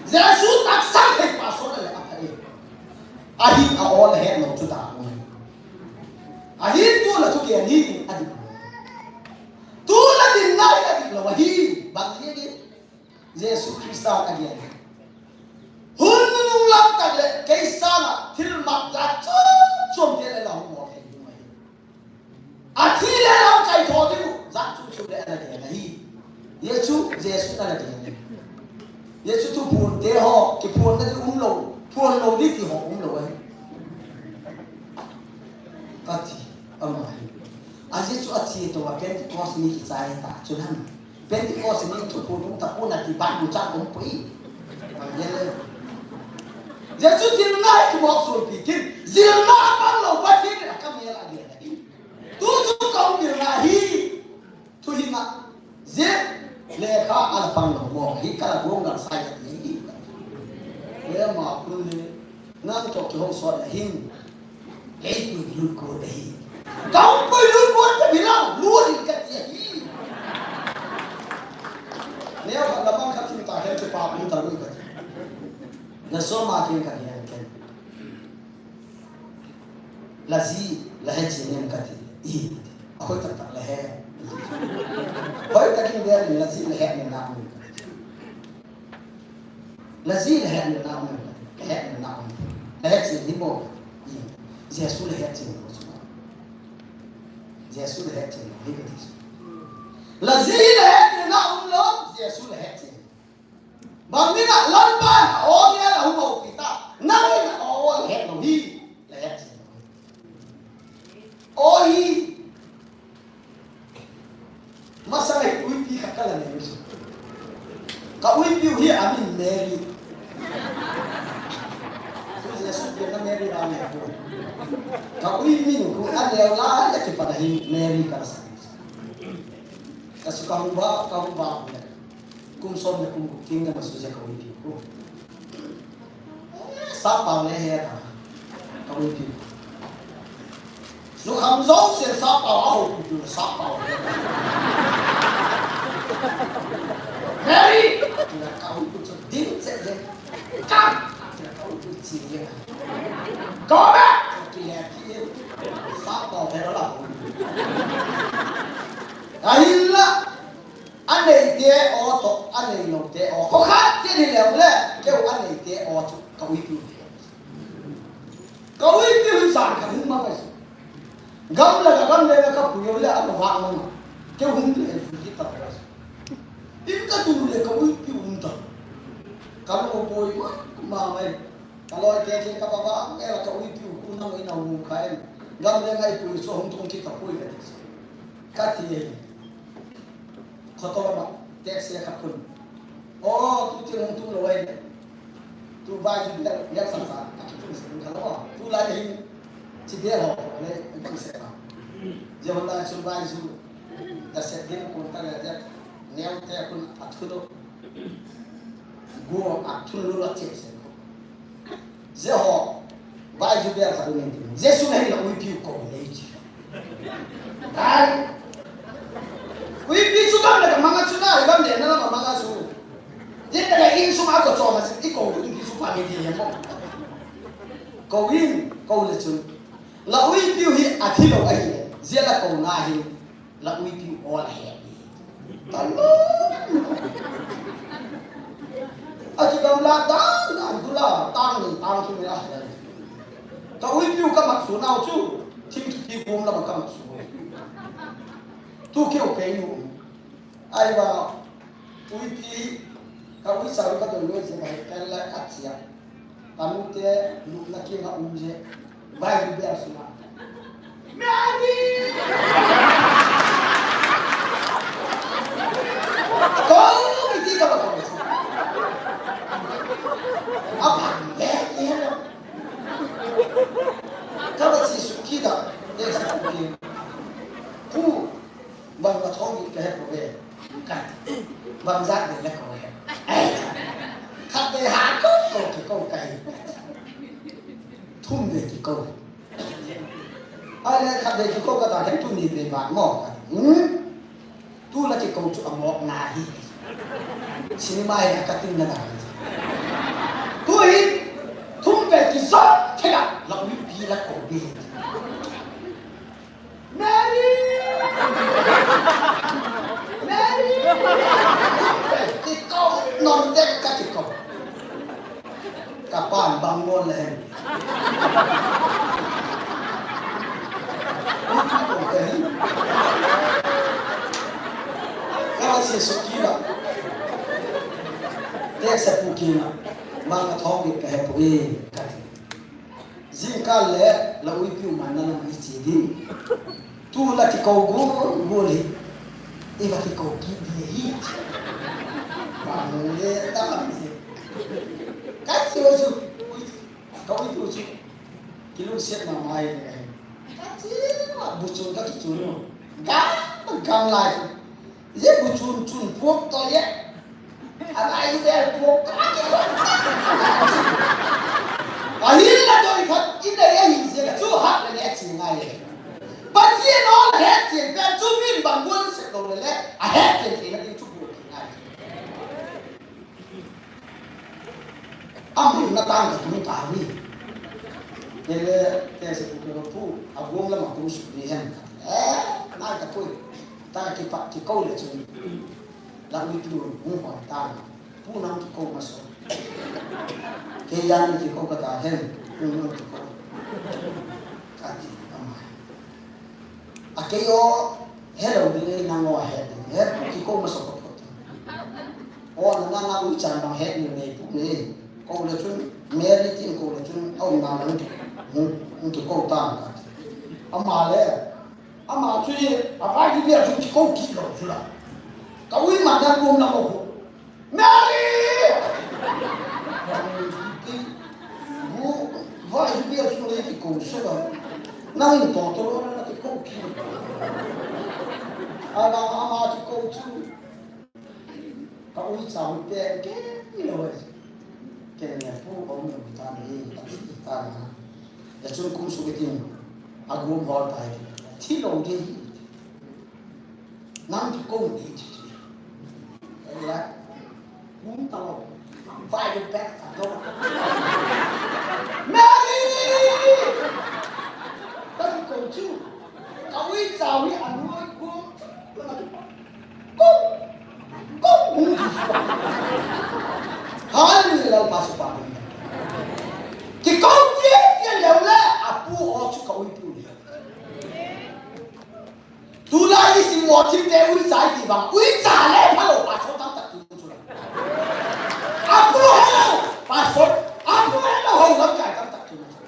Jesu taksang thei pa so le a ka e. Ahi a ol he lo chu ta. Ahi tu la chu gen hi a di. Tu la din nai a di lo ahi. Bang hi di. Jesu Christa a gen. Hun nunung lam tak le kei sanga thil mat jat chom chom te le la hung mo thei ding ahi. A thi le lamkai tho ding u, jat chom chom le ana ding ahi. Jesu, Jesu ana ding ahi. Jesu thuphon te ho, kiphon na ding um lou, phon lou ding ti ho um lou ahi. Ka ti, ama hi. A Jesu a thi to a Pentecost ni kichai ta, chu lam. Pentecost ni thuphon um tapon ati Bible chang um poi. Jesu jilna hi kibok solpi kit. Jilna pang lou Pathen in a ka mel a gel ahi. Tu chu ka um jilna hi. Thuhing a. Jeh lekha a la pang lou mo. Hi ka la gong dang sai ati hi. Le ma kun le. Nang toh kihou sot na hin. Kei pui lut got ahi. Kau pui lut got ka bilang, lut in ka ti ahi. Neo khat lamang khat thim ta khen chu pa pum ta lui ka ti. Na so ma ken ka hian ken. La ji, la he chi nem ka ti. I, a hoi tak tak la he. Hoi tak in dia la ji la he nem na pum ka ti. La ji la het na um, la het na um. La het chin hi mo. Jesu la het chin mo chu. Jesu la het chin mo hi ka ti. La ji la het na um lo, Jesu la het chin. Bang ni na lam pa na o ni la um mo kita. Na ni na o la het lo hi. La het chin mo. O hi. Masang a hi uipi khat ka la nei u chu. Ka uipi u hi a min Mary. Chu Jesu penna Mary a nei u. Ka ui min u khu a neo lai a kipat a hi Mary ka la sah. Ka su ka hung ba, ka hung ba le. Kum som le kum gup ting na ma su je ka ui piu. Sa pau le he ta. Ka ui piu. Su kham zo se sa pau a ho ku sa pau le. Mary! Ka ui ku chu ding se je. Kam! Ka ui piu chi ye. Go back! Ki le ki ye. Sa pau he la. Ahinla. Anei te o to, anei lo te o. Ko khat ke ni le le. Keu anei te o chu. Ka ui piu. Ka ui piu sa ka hung ma ka. Gam la ka gam le ka pu yo le a ka va ma. Keu hung le fu ki ta ka. In ka tu le ka ui piu hung ta. Ka lo boi ma, ma mai. Ka loi te ke ka ba ba, e la ka ui piu ku na mai na u ka en. Gam le ngai pui so hung tung ki ta pui ka ti. Ka ti e. Khoto ma, te se ka kun. O, tu ti hung tung lo ai. Tu vai ju bel, bel sa sa, a ki tung se ka lo. Tu lai hin, ti bel ho, le, tung se ka. Je hon lai sun vai ju, da se din kun ta le, je, neo te kun a tu lo. Go a thun lu la che se ko. Jeho, vai ju bel khat u ning tin. Jesu na hin la ui piu ko le chi. Ai. Ui piu chu kam le ka manga chu na, kam le na la manga chu. Je ta le in su ma ko cho ma si ko du ki su pa mi ti le mo. Ko in, ko le chu. La ui piu hi a thi lo ai le. Je la ko na hi. La ui piu o la he. Talo. A ki dam la dan dan tu la tang ni tang tu ni la. Ka ui piu ka mak su nau chu. Thim tu pi kum la ka mak su. Tu keu pe nu. Ai ba. Ui pi ka ui sa ka doi loi se ba ka la a chia. Ka nu te lupna kinga um je. Vai lu bia suna. Mary! Ko mi ti ka ba ko. Apa? Eh, eh. Ka ba si su ki da. Eh, si ki. Pu. Bang ka thong ka he ko ve. Ka. Bang jat ve le ko ve. Khat ve ha ko ko ki ko ka hi. Thum ve ki ko. Ai le khat ve ki ko ka ta thum ni ve ba mo ka. Hmm? Tu la ki ko chu a mo na hi. Cinema hi ka tin na na. Tu hi thum ve ki so ke la la u pi la ko ve. Mary! Mary! Kiko, non dek ka kiko. Kapan bang mo le hen. Kala si sukila. Tek sa pukina. Mang ka thong ka he pu e. Jingkah le la uipiu man na lam hi chi ding. Tu la kiko gol gol hi. I va kiko kit ding hi. Ba mo le ta mi se. Ka chi o chu. Ka uipiu chu. Kilungset mama hi le. Ka chi ma bu chun ka kichun no. Gam gam lai chu. Ye bu chun chun puak to ye. Alai lu bel puak ka ki ko. Ahin la doi khat in le ye hin se ka chu hak le le chi ngai ye. Pathian o la het chen pen chu min bang gual se lo le le. A het chen chen na ding chu bu ngai. Amun na tang ka tung ta ni. Ke le ke se ku ke pu a gom la ma ku su ni hen. Eh, na ka ku. Ta ki pa ki ko le chu. La uipiu hung hoi ta. Pu nang kiko masa. Kei jong kiko kata hen. Pu nang kiko. Kati amai. A kei o hello ding e nang o he ding. He pu kiko masa ko ko. O na na na ui chan bang he ni nei pu ni. Ko le chun Mary tin ko le chun au na nang. Nang kiko ta kati. Ama le. Ama chu ye, a vai ju bia chu kiko kit lo chu la. Ka ui man dan gom la mo. Mary! Bu, vai ju bia chu le kiko se la. Nang in to to lo na kiko kit. Ana ama chu chu. Ka uicha u pe ke ni lo e. Ke ne pu ko ni ta ni ta na. Ya chun kum su ke tin. A gum hol ta e. Thi lo de. Nang ki ko ni. Ela. Kum ta lo. Vai de back ta do. Mary! Ka ki ko chu. Ka uicha u a nu ko. Hallelujah, Lalpa sipa. Kikau tia tia leu le, apu o chu ka uipu le. Tulai isi mo thim te uicha ti bang, uicha le phalo pa so tam tak tu chu. Apu hello, pa so, apu hello ho lam kai tam tak tu chu.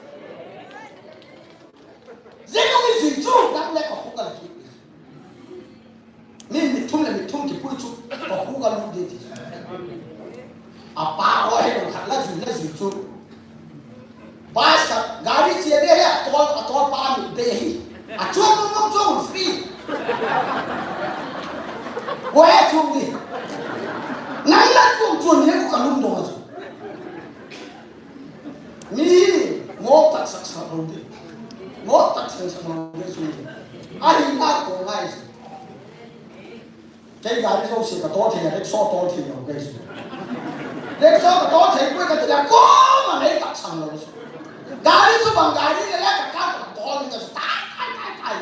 Zeno mi zui chu, nang le ko ko ka la ki. Mi, mi thum le mi thum kipui chu, ko khu ka lut de ti. A pa o he lo khat la zui, la zui chu. Bus ka, gari che de he, a tol, a tol pa mi de hi. A chuang mong mong chuang free. Ko he chuang ni. Nang la chuang chuang ni ko ka lum do chu. Mi, mo tak sak sak lo de. Mo tak sak sak lo de chu. A hi na ko ngai chu. Kei gari jouse ka to thei, rickshaw to thei lou kei chu. Rickshaw ka to thei poi ka ti le, ko ma nei tak sang lou chu. Gari chu bang gari le le ka ka ka to ni ka chu tai, tai, tai, tai.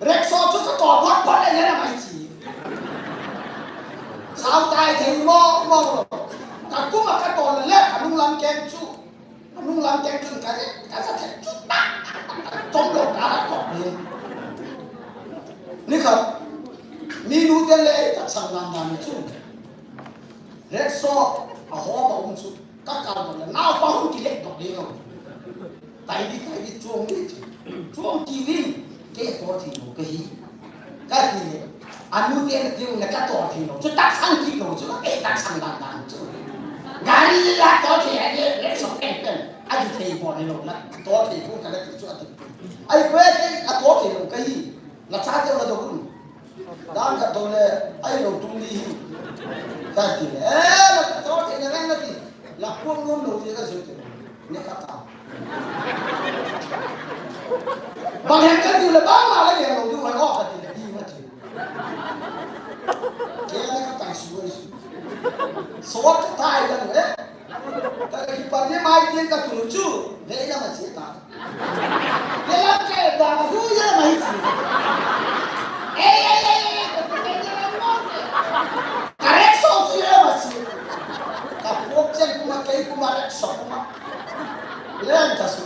Rickshaw chu ka to phot phot le le na mai chi. Sao tai thei mo mo. Ka kuma ka to le le ka nung lam keng chu. Nung lam teng chun ka, ka sa thei chu ta, ta, ta, ta, chom lou ka la kop ni. Ni kha, mi nu te le ei tak sang dan dan chu. Rickshaw a ho ba um chu, ka kal dong le, nao pa hung ki le dong ni lo. Tai di, tai di, chuang ni chu. Chuang ki vin. Kei to thei lou kahi. Ka ti le. Anu te na ti le ka to thei lou. Chu tak sang ki lou chu. Ei tak sang dan dan chu. Gari la to thei a le le so pen pen. A ti thei bo le lou na. To thei ko ka la ti chu a ti. Ai ko ke a to thei lou kahi. La cha te la do kun. Dan ka to le ai lou tung di hi. Ka ti le. Eh, la to thei na na ti. La ko lou lou ti ka su ti. Ni ka ta. Bang hen ka ti le bang ma le ke lo du mai o ka ti le di ma ti. Ke na ka tai su ai su. So ka tai da le. Ka ki pa ni mai tin ka tu chu. Ve la ma chi ta. Ve la ke da ma hu ya ma hi chi. Ei ei ei ei ka ti le ma. Ka rickshaw chu ya ma chi. Ka pok chen kuma kei kuma rickshaw kuma. Leng ta su.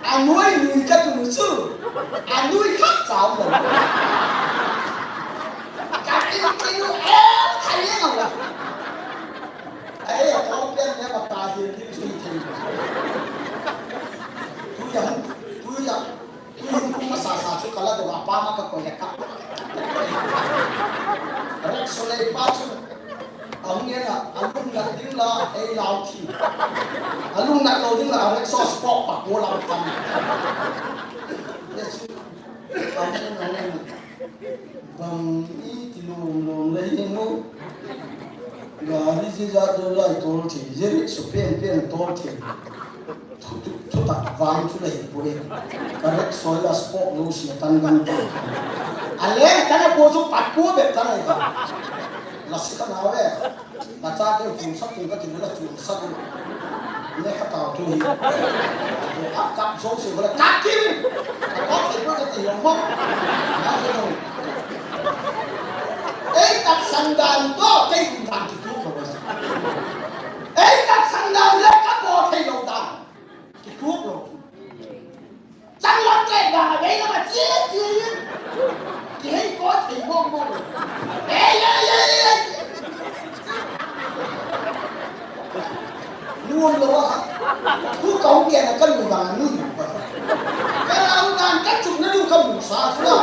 A nui nui ka tu nu su. A nui khat chau lo. Ka ti ti nu e thai ye lo. Ai ya ko pen ne ba ta hi ti su ti. Tu ya tu ya. Kum kum masa sa chu ka la do a pa ma ka koi le ka. Rickshaw le pa chu. A hung e na, a lung na ding la, ei lau thi. A lung na lo ding la, a rickshaw spoke pa ko lau tan. Yes. A hung e na, a hung e na. Bang i ti lom lom le hi mo. Gari jeh jat jo lai tol thei, jeh rickshaw pen pen tol thei. Thu, thu, thutak vang chu la hi poi. Ka rickshaw la spoke lo si tan gan ta. A le ka na ko chu pat ko be ta lai ka. La si ka na ve. Ka cha ke chu sa ku ka ti la chu sa ku. Ne ka ta tu hi. A ka so se la ka ki. Ka ko ke ko ka ti lo mo. Ei tak sang dan to, kei kum dan ki tu ko. Ei tak sang dan le ka ko thei lo dan. Ki tuak lou. Chang lam chai bang a vei lam a chia chia in. Ki hei ko thei mong mong. Ei, ei, ei, ei. Nuam lou a. Thu ka hung gen a ka nu bang a nu. Ka lau dan ka chuk na nu ka mu sa sa.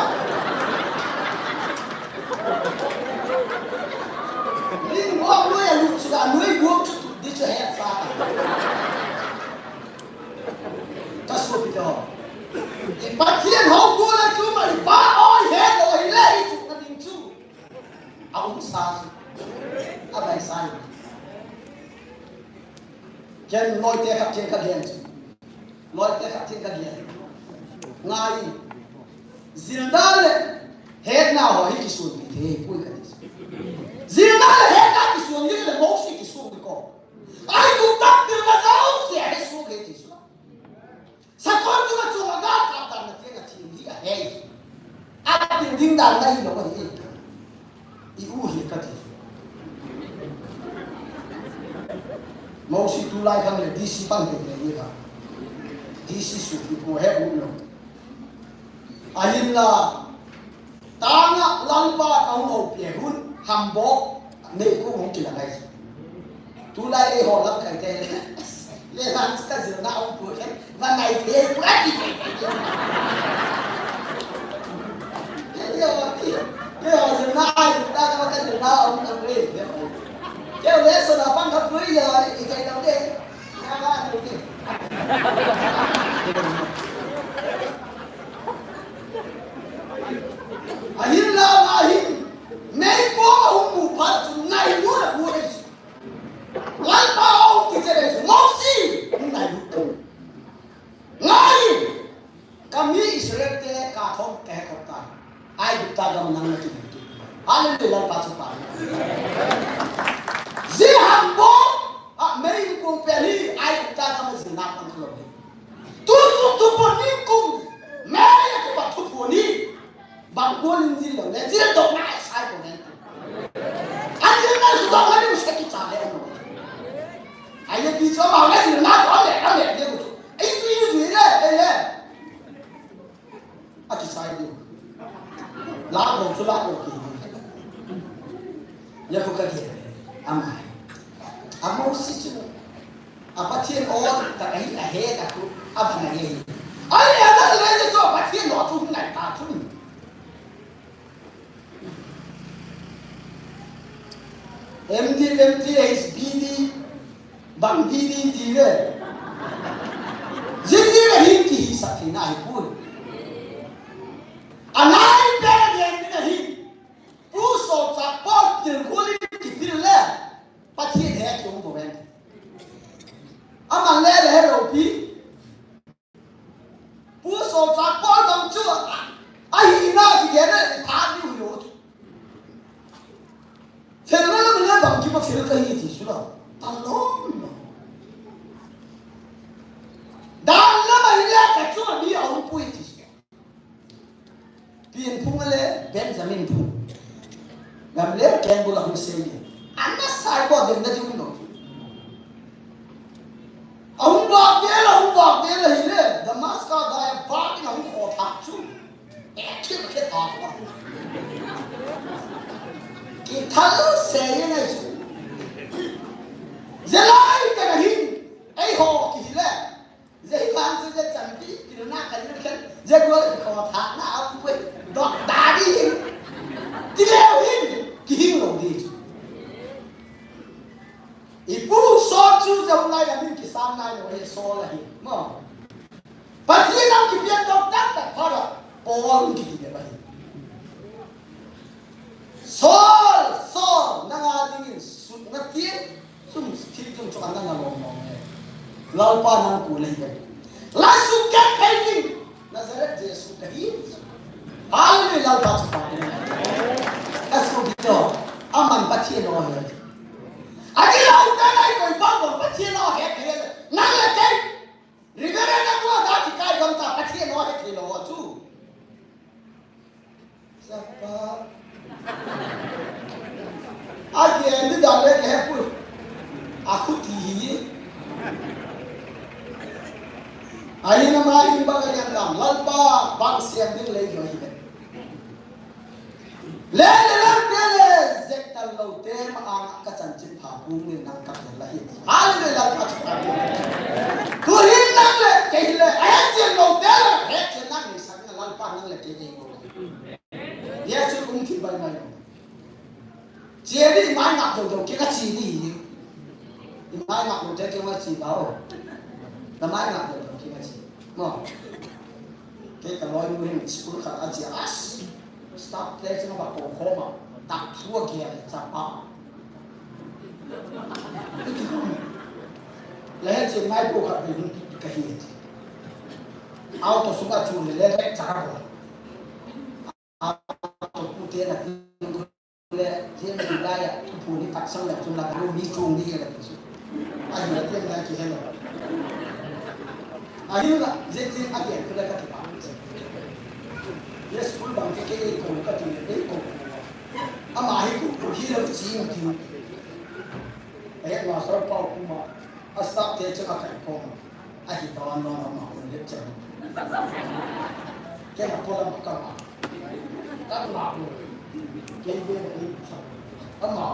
Ling buam lui a lu chu da lui buam chu tu di chu he sa. Ka suapite ho. I Pathian ho kul a chu mai Ken loite khat ken ka gen chu. Loite khat ken ka gen. Ngai. Jilna le hetna ho hi kisun kithei poi kati. Jilna le hetna kisun le Mosi kisun ko. Aigupta pilna jouse ahe suh kei ti chu. Sakol chunga chunga gal kap dan na tiang a thim hi ahe. A pil ding dan na hilou ahi. I u hi kati. Mosi tulai khang le D C pan te te ni ka. D C suh i ko he u lou. Ahinla. Tanga Lalpa nahung houpi hun, hambo, meikong hung kilang ahi. Tulai eiho lamkai te le lang ka jilna hung pu khen, va nai thei pu ahi. Eiho, eiho jilna ahi, ta ka ka jilna hung ka pu. Keu le so na pang ka pu ya, i kai dau de. Ya ba dau de. Ahinla ahin, meikong ahung mu phat chun ngailut amu ahi. Lalpa ahung kiche le chu, Mosi, hung ngailut. Ngai, kami Israel te kathom kahe khop tai. Aigupta gam nang na kimu tu. Hallelujah, Lalpa chu pa. Ji hambo, a meikong pen hi, Aigupta gam a jilna pang khalou hi. Tu, tu, tu pon ni kum. Mary a kipat tu pon ni. Bang pon ni jil lou. Le jil dou na sai pon ni. An jil na su dou na ni sa ki cha le no. Ai le pi cho ma le jil na ko le, ko le, le ko. Ai tu yu jil le, le, le. A kisai diu. Lah lou chu lah lou ki. Ya ko ka ki. Amai. Amo si chu. A Pathian o ta ka hi a he ta ku. A ba na ye. Ai ya na le ye cho Pathian lo chu ngai ta chu. M D, M T H, B D. Bang ti ti ti le. Jin ti le hin kihisah theina hi poi. Anai pe le den ni le hin. Pu Solchak Paul til gol in kipil le. Pathian he ki um bo ven. Aman le le he lo pi. Pu Solchak Paul bang chu, a, ahina kigena i phat diu hi lo chu. Fel na lam le bang kipa fel ka hi ti chu la. Talom lo. Dan lam a hi le ka chu a mi a um pui ti chu. Pian Phung le Benjamin Phung. Gam le Ken Bula Hussein. Ana sai bo dem na diu lo. Ahung vak vel, ahung vak vel ahile, Damascus gai a vak in ahung kho thak chu. Eh, thil khe thak a. Kithal se ye ngai chu. Jelai ka na hin, eiho kihile. Jehivang chu je chanpi, pilna ka ni khen, je gol kho thak na a pu e. Dok da di hin. Ti leu hin, kihing lou di chu. I pu Saul chu Jonah in amin kisam nai lou ahi, Saul ahi. Mo. Pathen in amin kipian dok tak tak phat a Paul kiti le ahi. Saul, Saul, nanga dingin sut na tin, sum thil chung chu ana na lom lom e. Lalpa nang kou le hi. La sut ka thei ding. Nazareth Jesu kahi. Hallelujah, Lalpa chu pa. Ka sut to. Aman Pathen o he. Ati la u ta nai koi pa ko Pathen o he he. Nang le kei. Reverend na ko da ki kai gam ta Pathen o he thei lou chu. Sapa. A ye ni da le ke pu. A khu ti hi. Ai na ma hin ba ka yan dam Lalpa bang siam ding le yo hi. Le le le le le zek tal lo te ma a ka chan chin pha pu ni nang ka la hi. Hallelujah, Lalpa chu ka. Tu hin nang le ke le a ya chin lo te le he chin nang ni sa Lalpa nang le ke ke ko. Yesu kum thi bai bai. Chia di mai ngak dou dou ke ka chi di. Di mai ngak dou te ke ma chi ba o. Da mai ngak dou dou ke ma chi. Mo. Ke ka loi nu hin school khat a chi as. Staff te chi ma ba ko ko ma. Tak thua ke cha pa. Lahe che mai ko khat be hun pi ka hi. Auto sunga chu le le rek cha ka bo. Auto pu te na ti le je mi la ya tu pu ni tak sang la chu la ka mi chung ni ka ti su. Ai la te na ki he la. Ai la je ti a ke ku la ka ti pa. Yes, school bang ke ke ko ka ti le ko. Ama hi ko hi la chi ma ti. Ai ma so pa ku ma. A staff te chunga kai khom. Ahi tavan lon ama hon lecture. Kei na polam kama. Kama. Kei be na kei sa. Ama.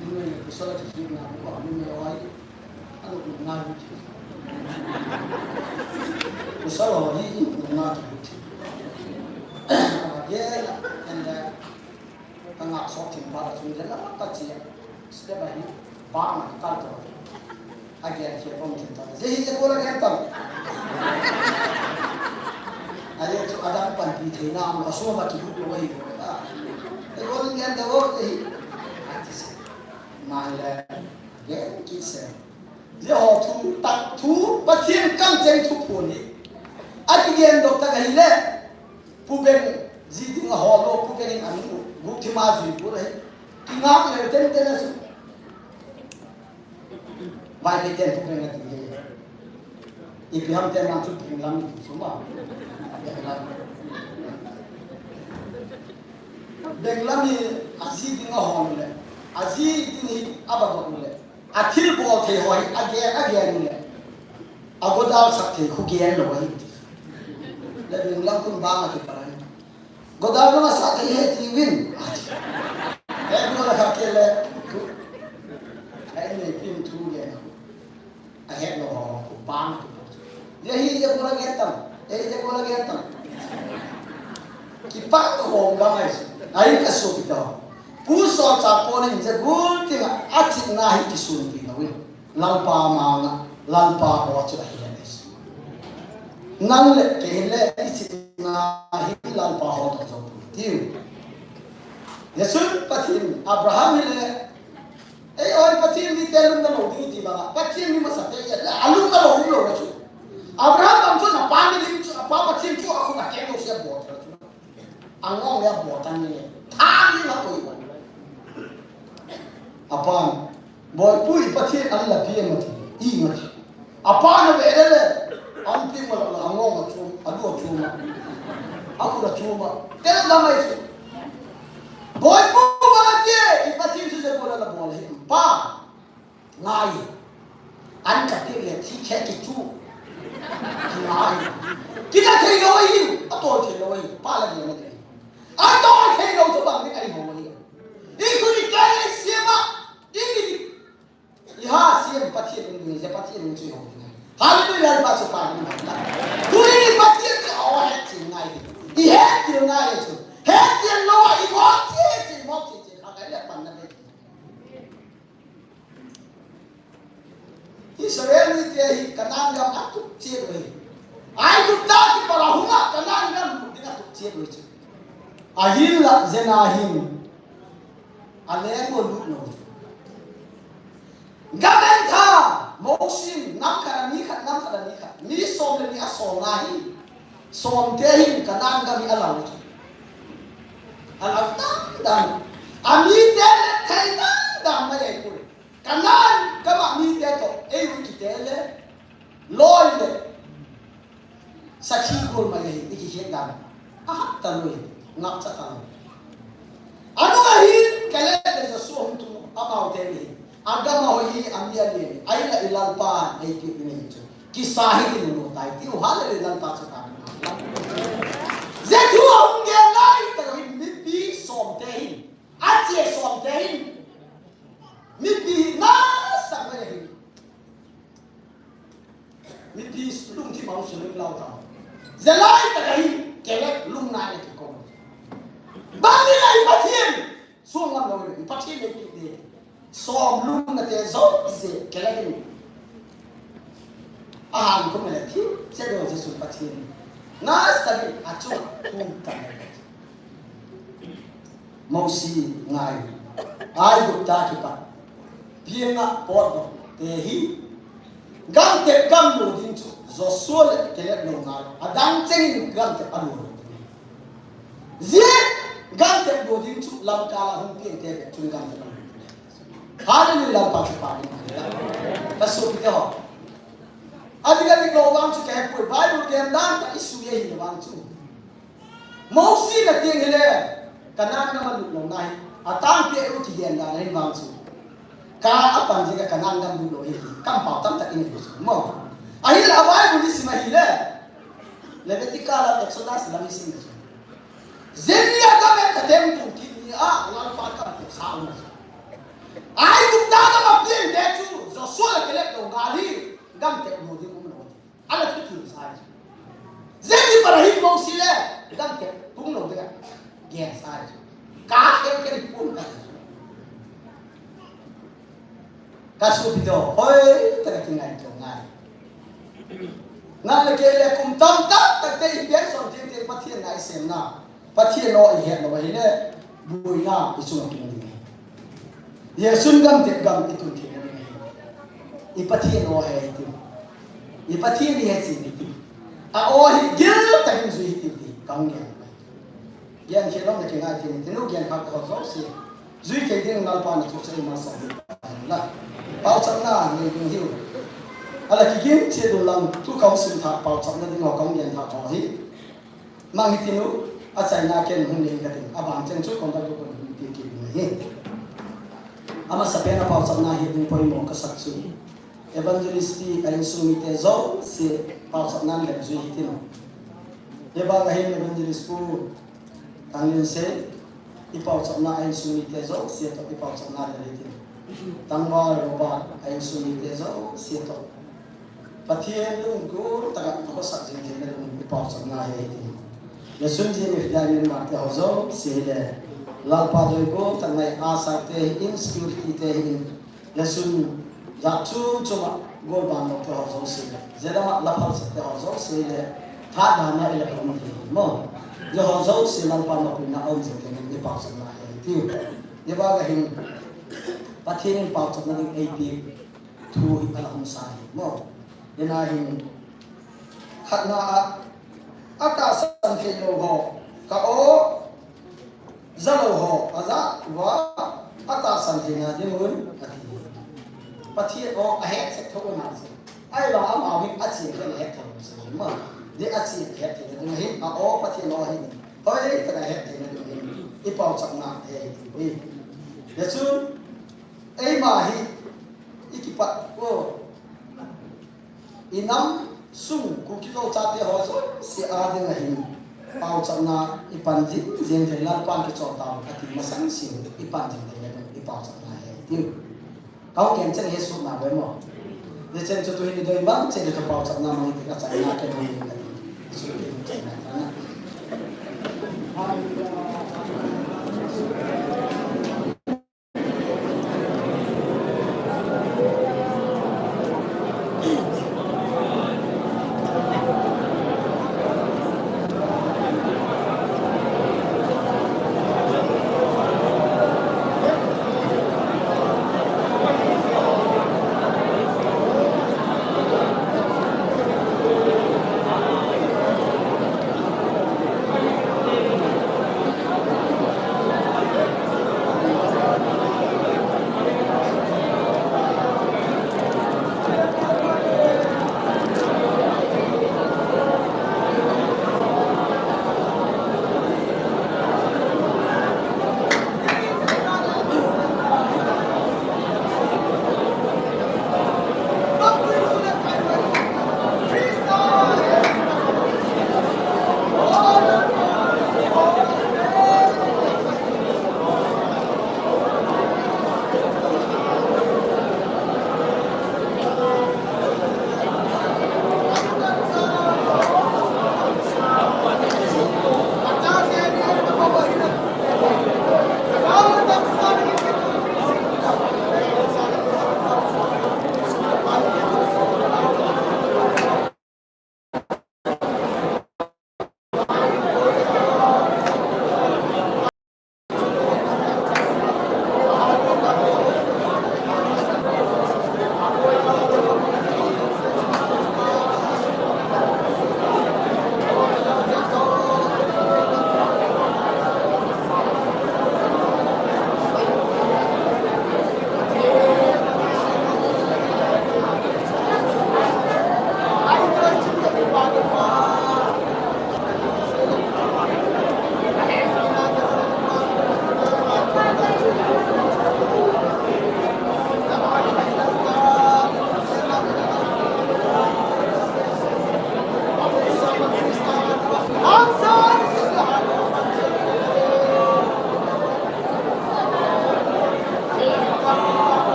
Ni me ni kusala ki na ni ba ni me wai. Ano ko na ni. Kusala hi na ki. Ye la and uh, Ka ngah sok thim phat a chun, je la ka chia. Step ahi, bang a kal to. A gen chia pom thim ta. Je hi je ko la gen tam. A ye chu adam pan pi thei na, a so ma ki bu lo hi. E ko gen da wo te hi. A ti se. Ma le, gen ki se. Je ho thu, tak thu, Pathian kam cheng thu phun hi. A kigen dok tak ahi le. Pu Beng, ji ding a hol lo, Pu Beng in an gu, gu thima ji pu le. Ki ngak le ten ten a su. Vai ke ten Pu Beng a ti he. Ipi ham ten lam chu Beng lam ni su ma. Beng lam. Beng lam ni a ji ding a hol le. A ji ding hi a ba ba le. A thil bol thei ho hi, a gen, a gen le. A godal sak thei khu gen lo hi. Le Beng lam khun bang a ti pa rai. Godal lo sak thei he ti vin. He ko la kha ke le. Ai ne pin thu gen. A he lo ho khu bang a ti pa. Ye hi ye ko la gen tam. Ye ye ko la gen tam. Ki pa ko hom ga mai. Ai ka su ki ta. Pu Solchak Paul in je gul tinga a chihna hi kisunpi lo in. Lalpa manga, Lalpa ho chu ahi le. Nang le kei le i chihna hi Lalpa ho to jo pu tiu. Jesu Pathian Abraham hi le, ei oi Pathian ni te lum na lo ding ti ba, Pathian ni masa te le, a lum na lo um lo chu. Abraham bang chu na pa ni lim chu, a pa Pathian chu a khu na ke lo sia bo chu. Angong le a bo tan ni. Tha ni la koi. Apan, boipu i Pathian an la pi ma ti, i ma ti. Apan a ve le le, an pi ma la la angong a chu, a lu a chu ma. A khu la chu ma. Te la mai chu. Boipu ma la ti, i Pathian chu je ko la la bo le. Pa. Ngai. An ka ti le thi khe ki chu. Ngai. Ki na thei lo hi, a to thei lo hi. Pa la ni na thei. A to thei lo chu bang ni ai ho hi. I khu ni ka ni siam a. I ni. I ha siam Pathian ni je Pathian ni chu ho ni. Hallelujah, Lalpa chu pa ni. Khu ni Pathian chu ho he chi ngai. I he chi ngai chu. He chi lo i mo chi chi mo chi chi. Ha kai le pan na be. Israel mite hi Canaan gam a tup cheh uve. Aigupta kipat a hung a Canaan gam lut ding a tup cheh uve chu. Ahinla jeh a hin a leng u lut lou chu. Gam entha, Mosi in nam khat a ni khat, nam khat a ni khat. Mi som le ni a som na hi. Som te hin Canaan gam hi a lau chu. A lau dan dan. A mite le thei dan dan mai ai pui. Canaan gam a mite toh, eiho kiti le, loi le, sakhi gol mai hi, i kihet dan. A hat ta loi, ngap cha ta loi. Anu ahi, Caleb le Joshua hung tung, amau te ni. A gam a hoi hi, a mi a ni. Ai la i Lalpa, ei pi ni chu. Kisa hi ti nu tai, ti u ha le Lalpa cha ta. Je thu a hung gen lai, ta hi mipi som te hi. A che som te hi. Mipi hi nasa mai hi. Mipi lungthim a hung sulim lau ta. Jalai ta hi, Caleb lungna le kiko. Bang ni lai Pathian. Sung ngam lo ni Pathian le ki de. Som lungna te jouse Caleb in. A han ko mele thi, che do Jesu Pathian. Nasa bi a chu kum ta. Mosi ngai. Aigupta kipat. Pienga pot do. Hi, gamtep gamlo ding chu Joshua le Caleb lo ngal. Adang chengin gamtep alo lo ding. Zia gamtep lo ding chu lamkai a hung piangte bep chun gamtep alo lo ding. Hallelujah, Lalpa chu pa ding. Ka sopite ho. Adik adik lo vang chu kahepoi, Bible gendan ka issue ahi vang chu. Mosi na tiang hile, Canaan gam a lut lou na hi, atampi a u kigen dan ahin vang chu. Ka apan jeh a Canaan gam lut lou hi, kampau tamtah in hi chu. Mo. Ahinla Bible isim ahile, Leviticus le Exodus lam isim chu. Zia ni a gam e katem tung kit ni a, Lalpa kampau sa u na chu. Aigupta gam a piangte chu, Joshua le Caleb lo ngal hi, gamtep lo ding um lou. Ala thuthim sa chu. Zia kipat a hin Mosi le, gamtep tung lou ding a, gen sa chu. Ka khen khen pun ka chu. Ka sopite ho, hoitah a kingaito ngai. Nang le kei le kum tamtah, tah te i pension teng teng Pathen na i semna. Pathen aw i het lou ahile, buaina i chunga tung ding ahi. Jesun gamtep gam i tun theina ding ahi. I Pathen aw ahi tiu. I Pathen i hechen i tiu. A aw hi giltah in jui hitiu ti, ka hung gen. Gen thei lou na kingai thei, thei lou gen kha ka ho jouse. Jui thei ding Lalpa na thu chai ma sa la. Pauchapna nei ding hiu. Ala kigin che dun lang, tu ka hung sim tha pauchapna ding ho ka hung gen tha ho hi. Mang hitin u, achaina ken hung nei ka tin, aban cheng chu contact tu kon hung pi kit ding ahi. Amasapen a pauchapna hi ding poimo ka sak chu. Evangelist pi a insung mite jouse pauchapna le jui hitin u. Hibang ahin Evangelist pu Thangninsei, i pauchapna a insung mite jouse toh i pauchapna le hitin. Tangval Robert a insung mite jouse toh. Pathen lungkul tah a khosak jing theina dingin i pauchapna ahi ti. Jesun J M F Diamond mate ho jouse le, Lalpa doi gol tah ngai a sa te hi in, security te hi in, Jesun jat chom chom a gol ban lou te ho jouse le, J M F la phalsah te ho jouse le, tha dan a i le phalsah mo. Jesu ho jouse Lalpa mapuina um jing theina dingin i pauchapna ahi ti. Hibang ahin Pathen in pauchapna ding eipe thu hi ala hung sa hi mo. Hina hin khatna a, atahsan thei lou ho, ka aw ja lou ho, aja uva, atahsan theina ding un, ati. Pathen aw ahet sek tho na se. Ahivang amavang achen khen ahet tho se mo. Di achen ahet theina ding hin, a aw Pathen aw hin. Hoitah a het theina ding hin. I pauchapna ahi ti. Jesu Eima hi, i kipat, o, i nam sung Kuki Zo chate ho jouse a ding ahin, pauchapna i pan jing jing thei Lalpan kichol tau, ati masang sin, i pan jing thei le i pauchapna ahi tiu. Kau ken chen he su na ve mo. Ye chen chu tu hi ni doi bang chen chu pauchapna mang ti ka chai na ke mo ni ka ti. Su ke mo chai na ta na.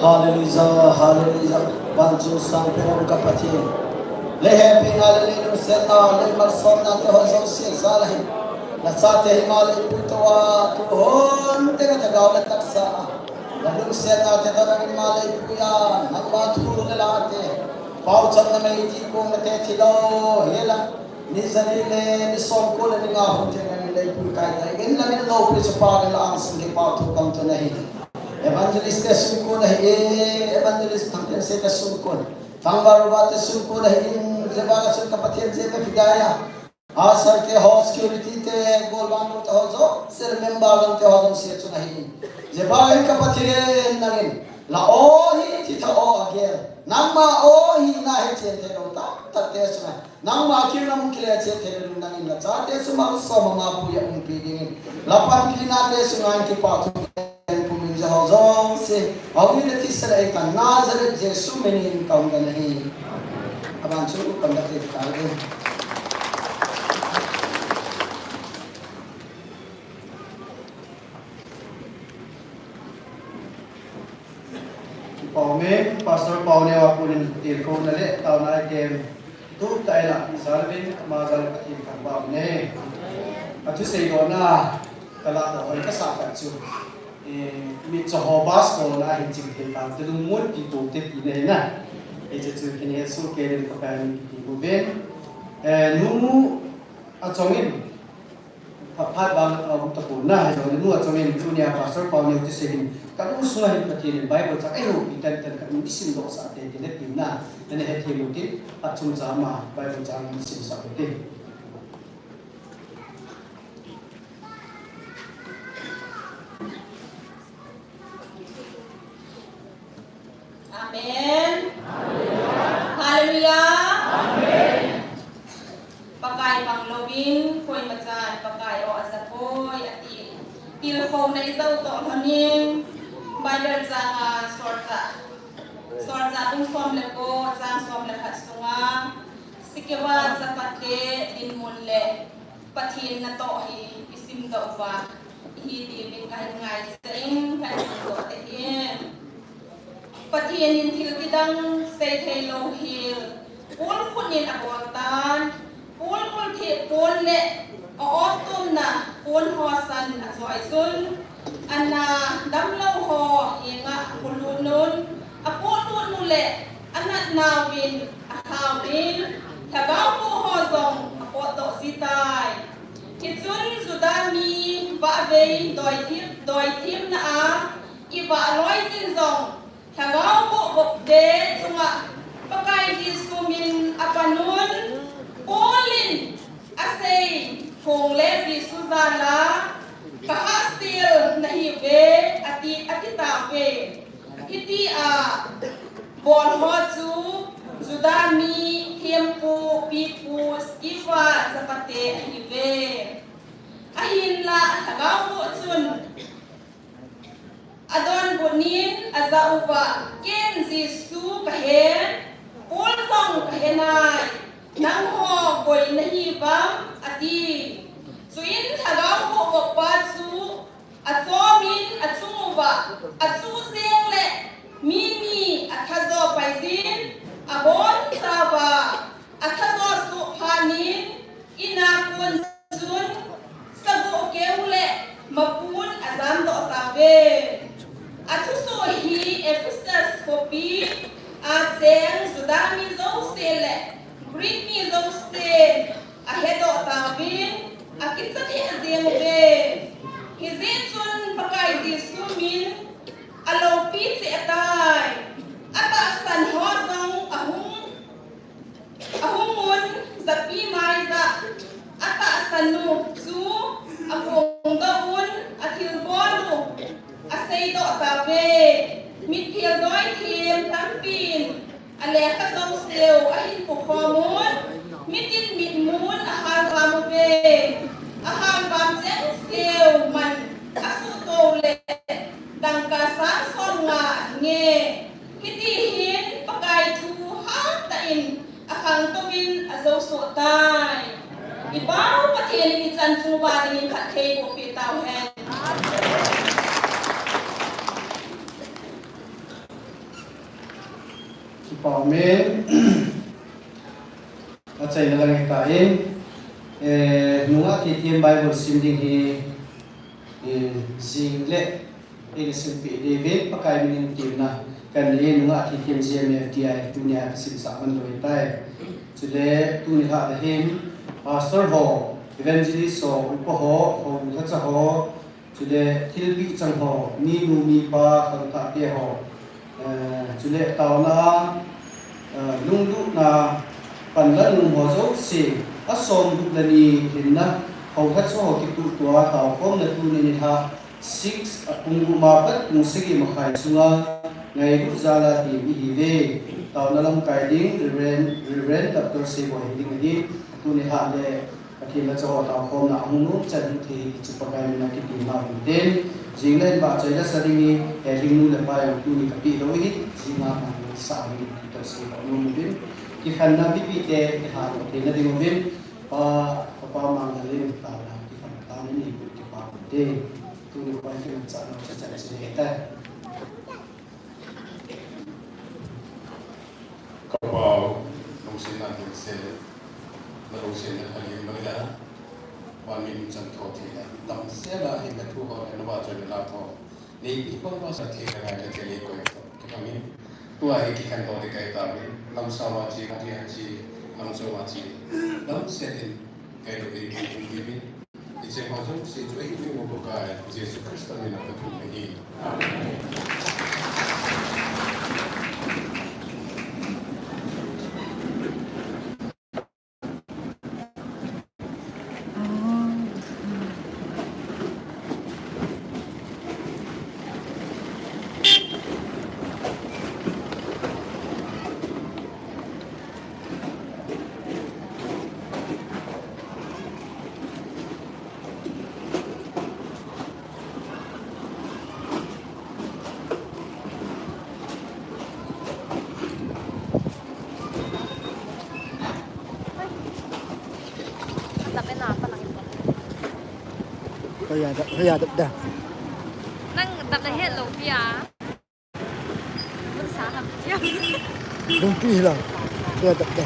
Hallelujah, hallelujah. Vanchung sangpen ka Pathen. Lei hepina le lei lungsetna, lei malsomna te ho jouse jal a hin, nachate hi malei pui tou a, tu hon tenga thagau le tahsa a, nalungsetna te toh nangin malei pui a, nangma thu le la te, paochapna meiti kong nate thilou hela, ni jani le ni som ko le ni nga hon tenga nangin lei pui kai tai. Nangin loupina chu Pa ngen la angsung hi Pa thu kam tun ahi. Evangelist te sungkon ahi e, Evangelist Thangpianse te sungkon, Thangvahruba te sungkon ahin, jeh a ka sun ka Pathen jeh a ka Fidaya, Asar te ho, security te, golvang lou te ho jouse, member lou te ho jouse chunga hin, jeh a ka Pathen nangin, la o hi thitha o agel, nangma o hi nahe chen thei lou tamtah te chunga nangma kiang na mun kile chen thei lou nangin, nachate chu malsom a mapui a umpi dingin, la panpina te chunga hin kipa thu ken pumin jeh ho jouse, awi le thisa le eitan Nazareth Jesu minin kaum dan ahi. Aban chu u kan da te ka le. Pau me, Pastor Pau ne wa kunin tilkhouna le tauna item tu taila jalvin ama jal Pathen thangvah ne. Athusei dohna kala doh hoi kasa khat chu, eh, mitcho ho bus tolna hin chingthei tante lungmon pi to te tina hina. Hiche chu kine su ke den ka pan kiti uvin. Eh, nu achongin, phat, phat vang, uh, tapon na, hijongle nu achongin tunia Pastor Pau neu thusei hin, kanu sunga hin Pathen in Bible chang eihoupi tantan kanu isim dohsah te, tile tina, nana hethem uvin, achung chama Bible chang isimsah uvin. Amen. Hallelujah. Pakai panglouvin, koima chan Pakai o ajapoi ati. Tilkhouna ijou toh lhonin, Bible chang a solchah, solchah bung som le ko, chang som le khat sunga, Skeva chapate dinmun le Pathen natoh hi isimdoh uva, ihi diuvin kahin ngaichat in, kahin simdoh te hin. Pathen in thil kidang seithei lou hel, pol khut in abol tan, pol khut theh pon le a-op tomna pon ho san ajoijun, ana damlou ho henga apolut un, apolut u le anatnauvin, athauvin, lhagao boh ho jong apotdoh jitai. Hichun Juda mi vahvei doithem, doithemna a ivah loi jin jong, lhagao boh vop te chunga Pakai Jesu min apan un, Paul in asei phong le Jesu jal a, kahahsel nahiuve, ati, ati tauve. Hitia bol ho chu Juda mi thempu, pipu, Skeva chapate ahiuve. Ahinla lhagao boh chun adonbut in ajah uva, ken Jesu kahen, Paul jong kahe nai, nangho koi nahiuvem, ati. Chuin lhagao boh vop pa chu achom in achung uva achuh jeng le mi ni athajo pai jin, abonchauva athajo soh phat in, in a kon chun sagoh keu le mapun ajamdoh tauve. Athusoh hi Ephesus khopi a cheng Juda mi jouse le Greek mi jousen ahedoh tauvin, akichat lheh jeng uve. Hijeh chun Pakai Jesu min aloupi cheh tai. Atahsan ho jong ahung Ahung un, japi mai jah, atahsan u chu aphongdoh un, athilbol u aseidoh tauve. Mitphel doithem tampin alekha jouseu ahin pukhom un, mitin mitmun ahalvam uve. Ahalvam chengseu man asuhtou le dangka sang somnga ahinge. Hiti hin Pakai thu hatah in akhangtouvin ajousoh tai. I Pau Pathen in ichan chung uva dingin phatthei boh peh tauhen. Amen. Achaina lang hita in, eh, nungah thithem Bible sim ding hi, eh, jing le, eh, eina simpeh diuvin, Pakai min in temna kanei, nungah thithem G M F D I, tunia kasimsah man lou ahitai. Chule, tuni lha le hin, pastor ho, evangelist ho, upa ho, houin lhacha ho, chule thilpeh chang ho, minu mipa, khangthahte ho, eh, chule taona, eh, lunglutna, panla nung ho jouse, asom gup le ni hinna, houin lhacha ho kituhtoh a, taokhomna tuni nilhah, six, a pung gup a pat pung sagi makhai sunga, ngailut jal a tem ihiuve. Taona lamkai ding, Reverend, Reverend Doctor Seiboi hiding ahi, tuni lha le, Pathen lhacha ho taokhomna ahung nom chan hung thei hi chu Pakai mina kitem nau hinte. Jing le hin vahchoi lasa ding hi, eh, lhingnu le pa jong tuni kapeh lou hi, jing a man sa hi Doctor Seiboi nom uvin. Kikhenna mipite, kihahdoh theina ding uvin. Pa, Papa Manglal in taona kikhen tah in neipu kipa uvinte. Tuni pan kimanchah nau cha chan chu ahitai. Ka Pau, lungsetna lhingset, nalungsetna lhingset lou a, van min chang tho thei a, damsel a hin nathu ho le navahchoi nalha ho, neipeh bang uva sa thei kangai le thei le koi tho, kipah in, tua hi kikhendoh ding kahi tauvin, lamsao a che, kati a che, lamsao a che, damsel in, kailou in, in, in, in, in. Hiche ho jouse chu eihil ding u Pakai Jesu Christa min a kathum ahi. Amen. Dap e na, pa lang. Hoiya dap, hoiya dap da. Nang dap na het lou pia. Mun sa ham thiam. Lungpi hi la. Hoiya dap da.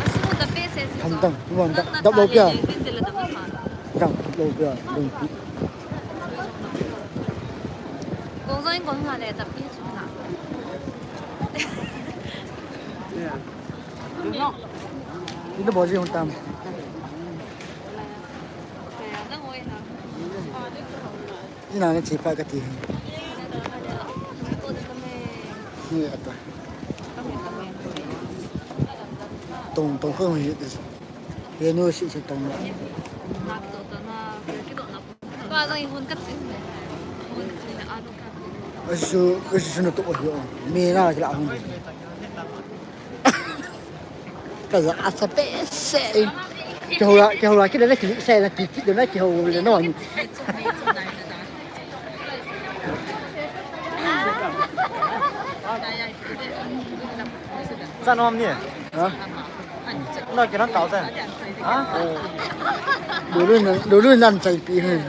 Asu dap e se si. Tham dang, tuan dap, dap lou pia. Dang, dap lou pia, lungpi. Kong zong in kong nga le dap e chu na. Ina bo ji hung tam. Ina na chi pa ka ti. Ni ata. Tong, tong khong hi. Ye nu si si tong. Ka zong i hun ka chin le. Hun ka chin le, anu ka. Asu, asu na to hi o. Me na ki la hun. Ka za a sa pe se. Ki ho la, ki ho la, ki le ki se la ki ki le na ki ho le no ni. Sa nom ni. Ha? Na ki ran kau sa. Ha? Dulu nan, dulu nan chai pi hin.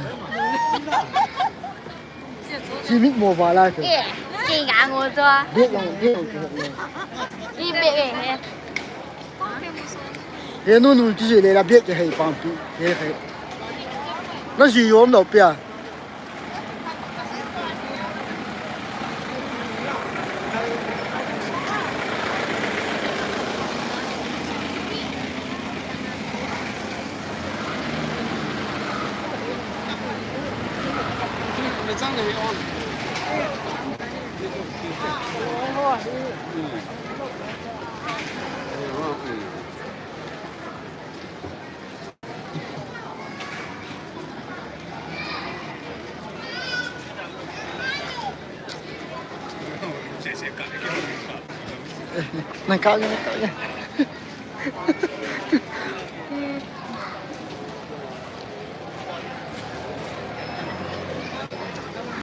Chimit mo ba la ke. Eh, ke ga ngo zo. Bek lang, bek lang, bek lang. I bek eh. He nu nu ti le la bek ke hei pang pi. He hei. Na ji yom lo pia. Nang kau ni, nang kau ni.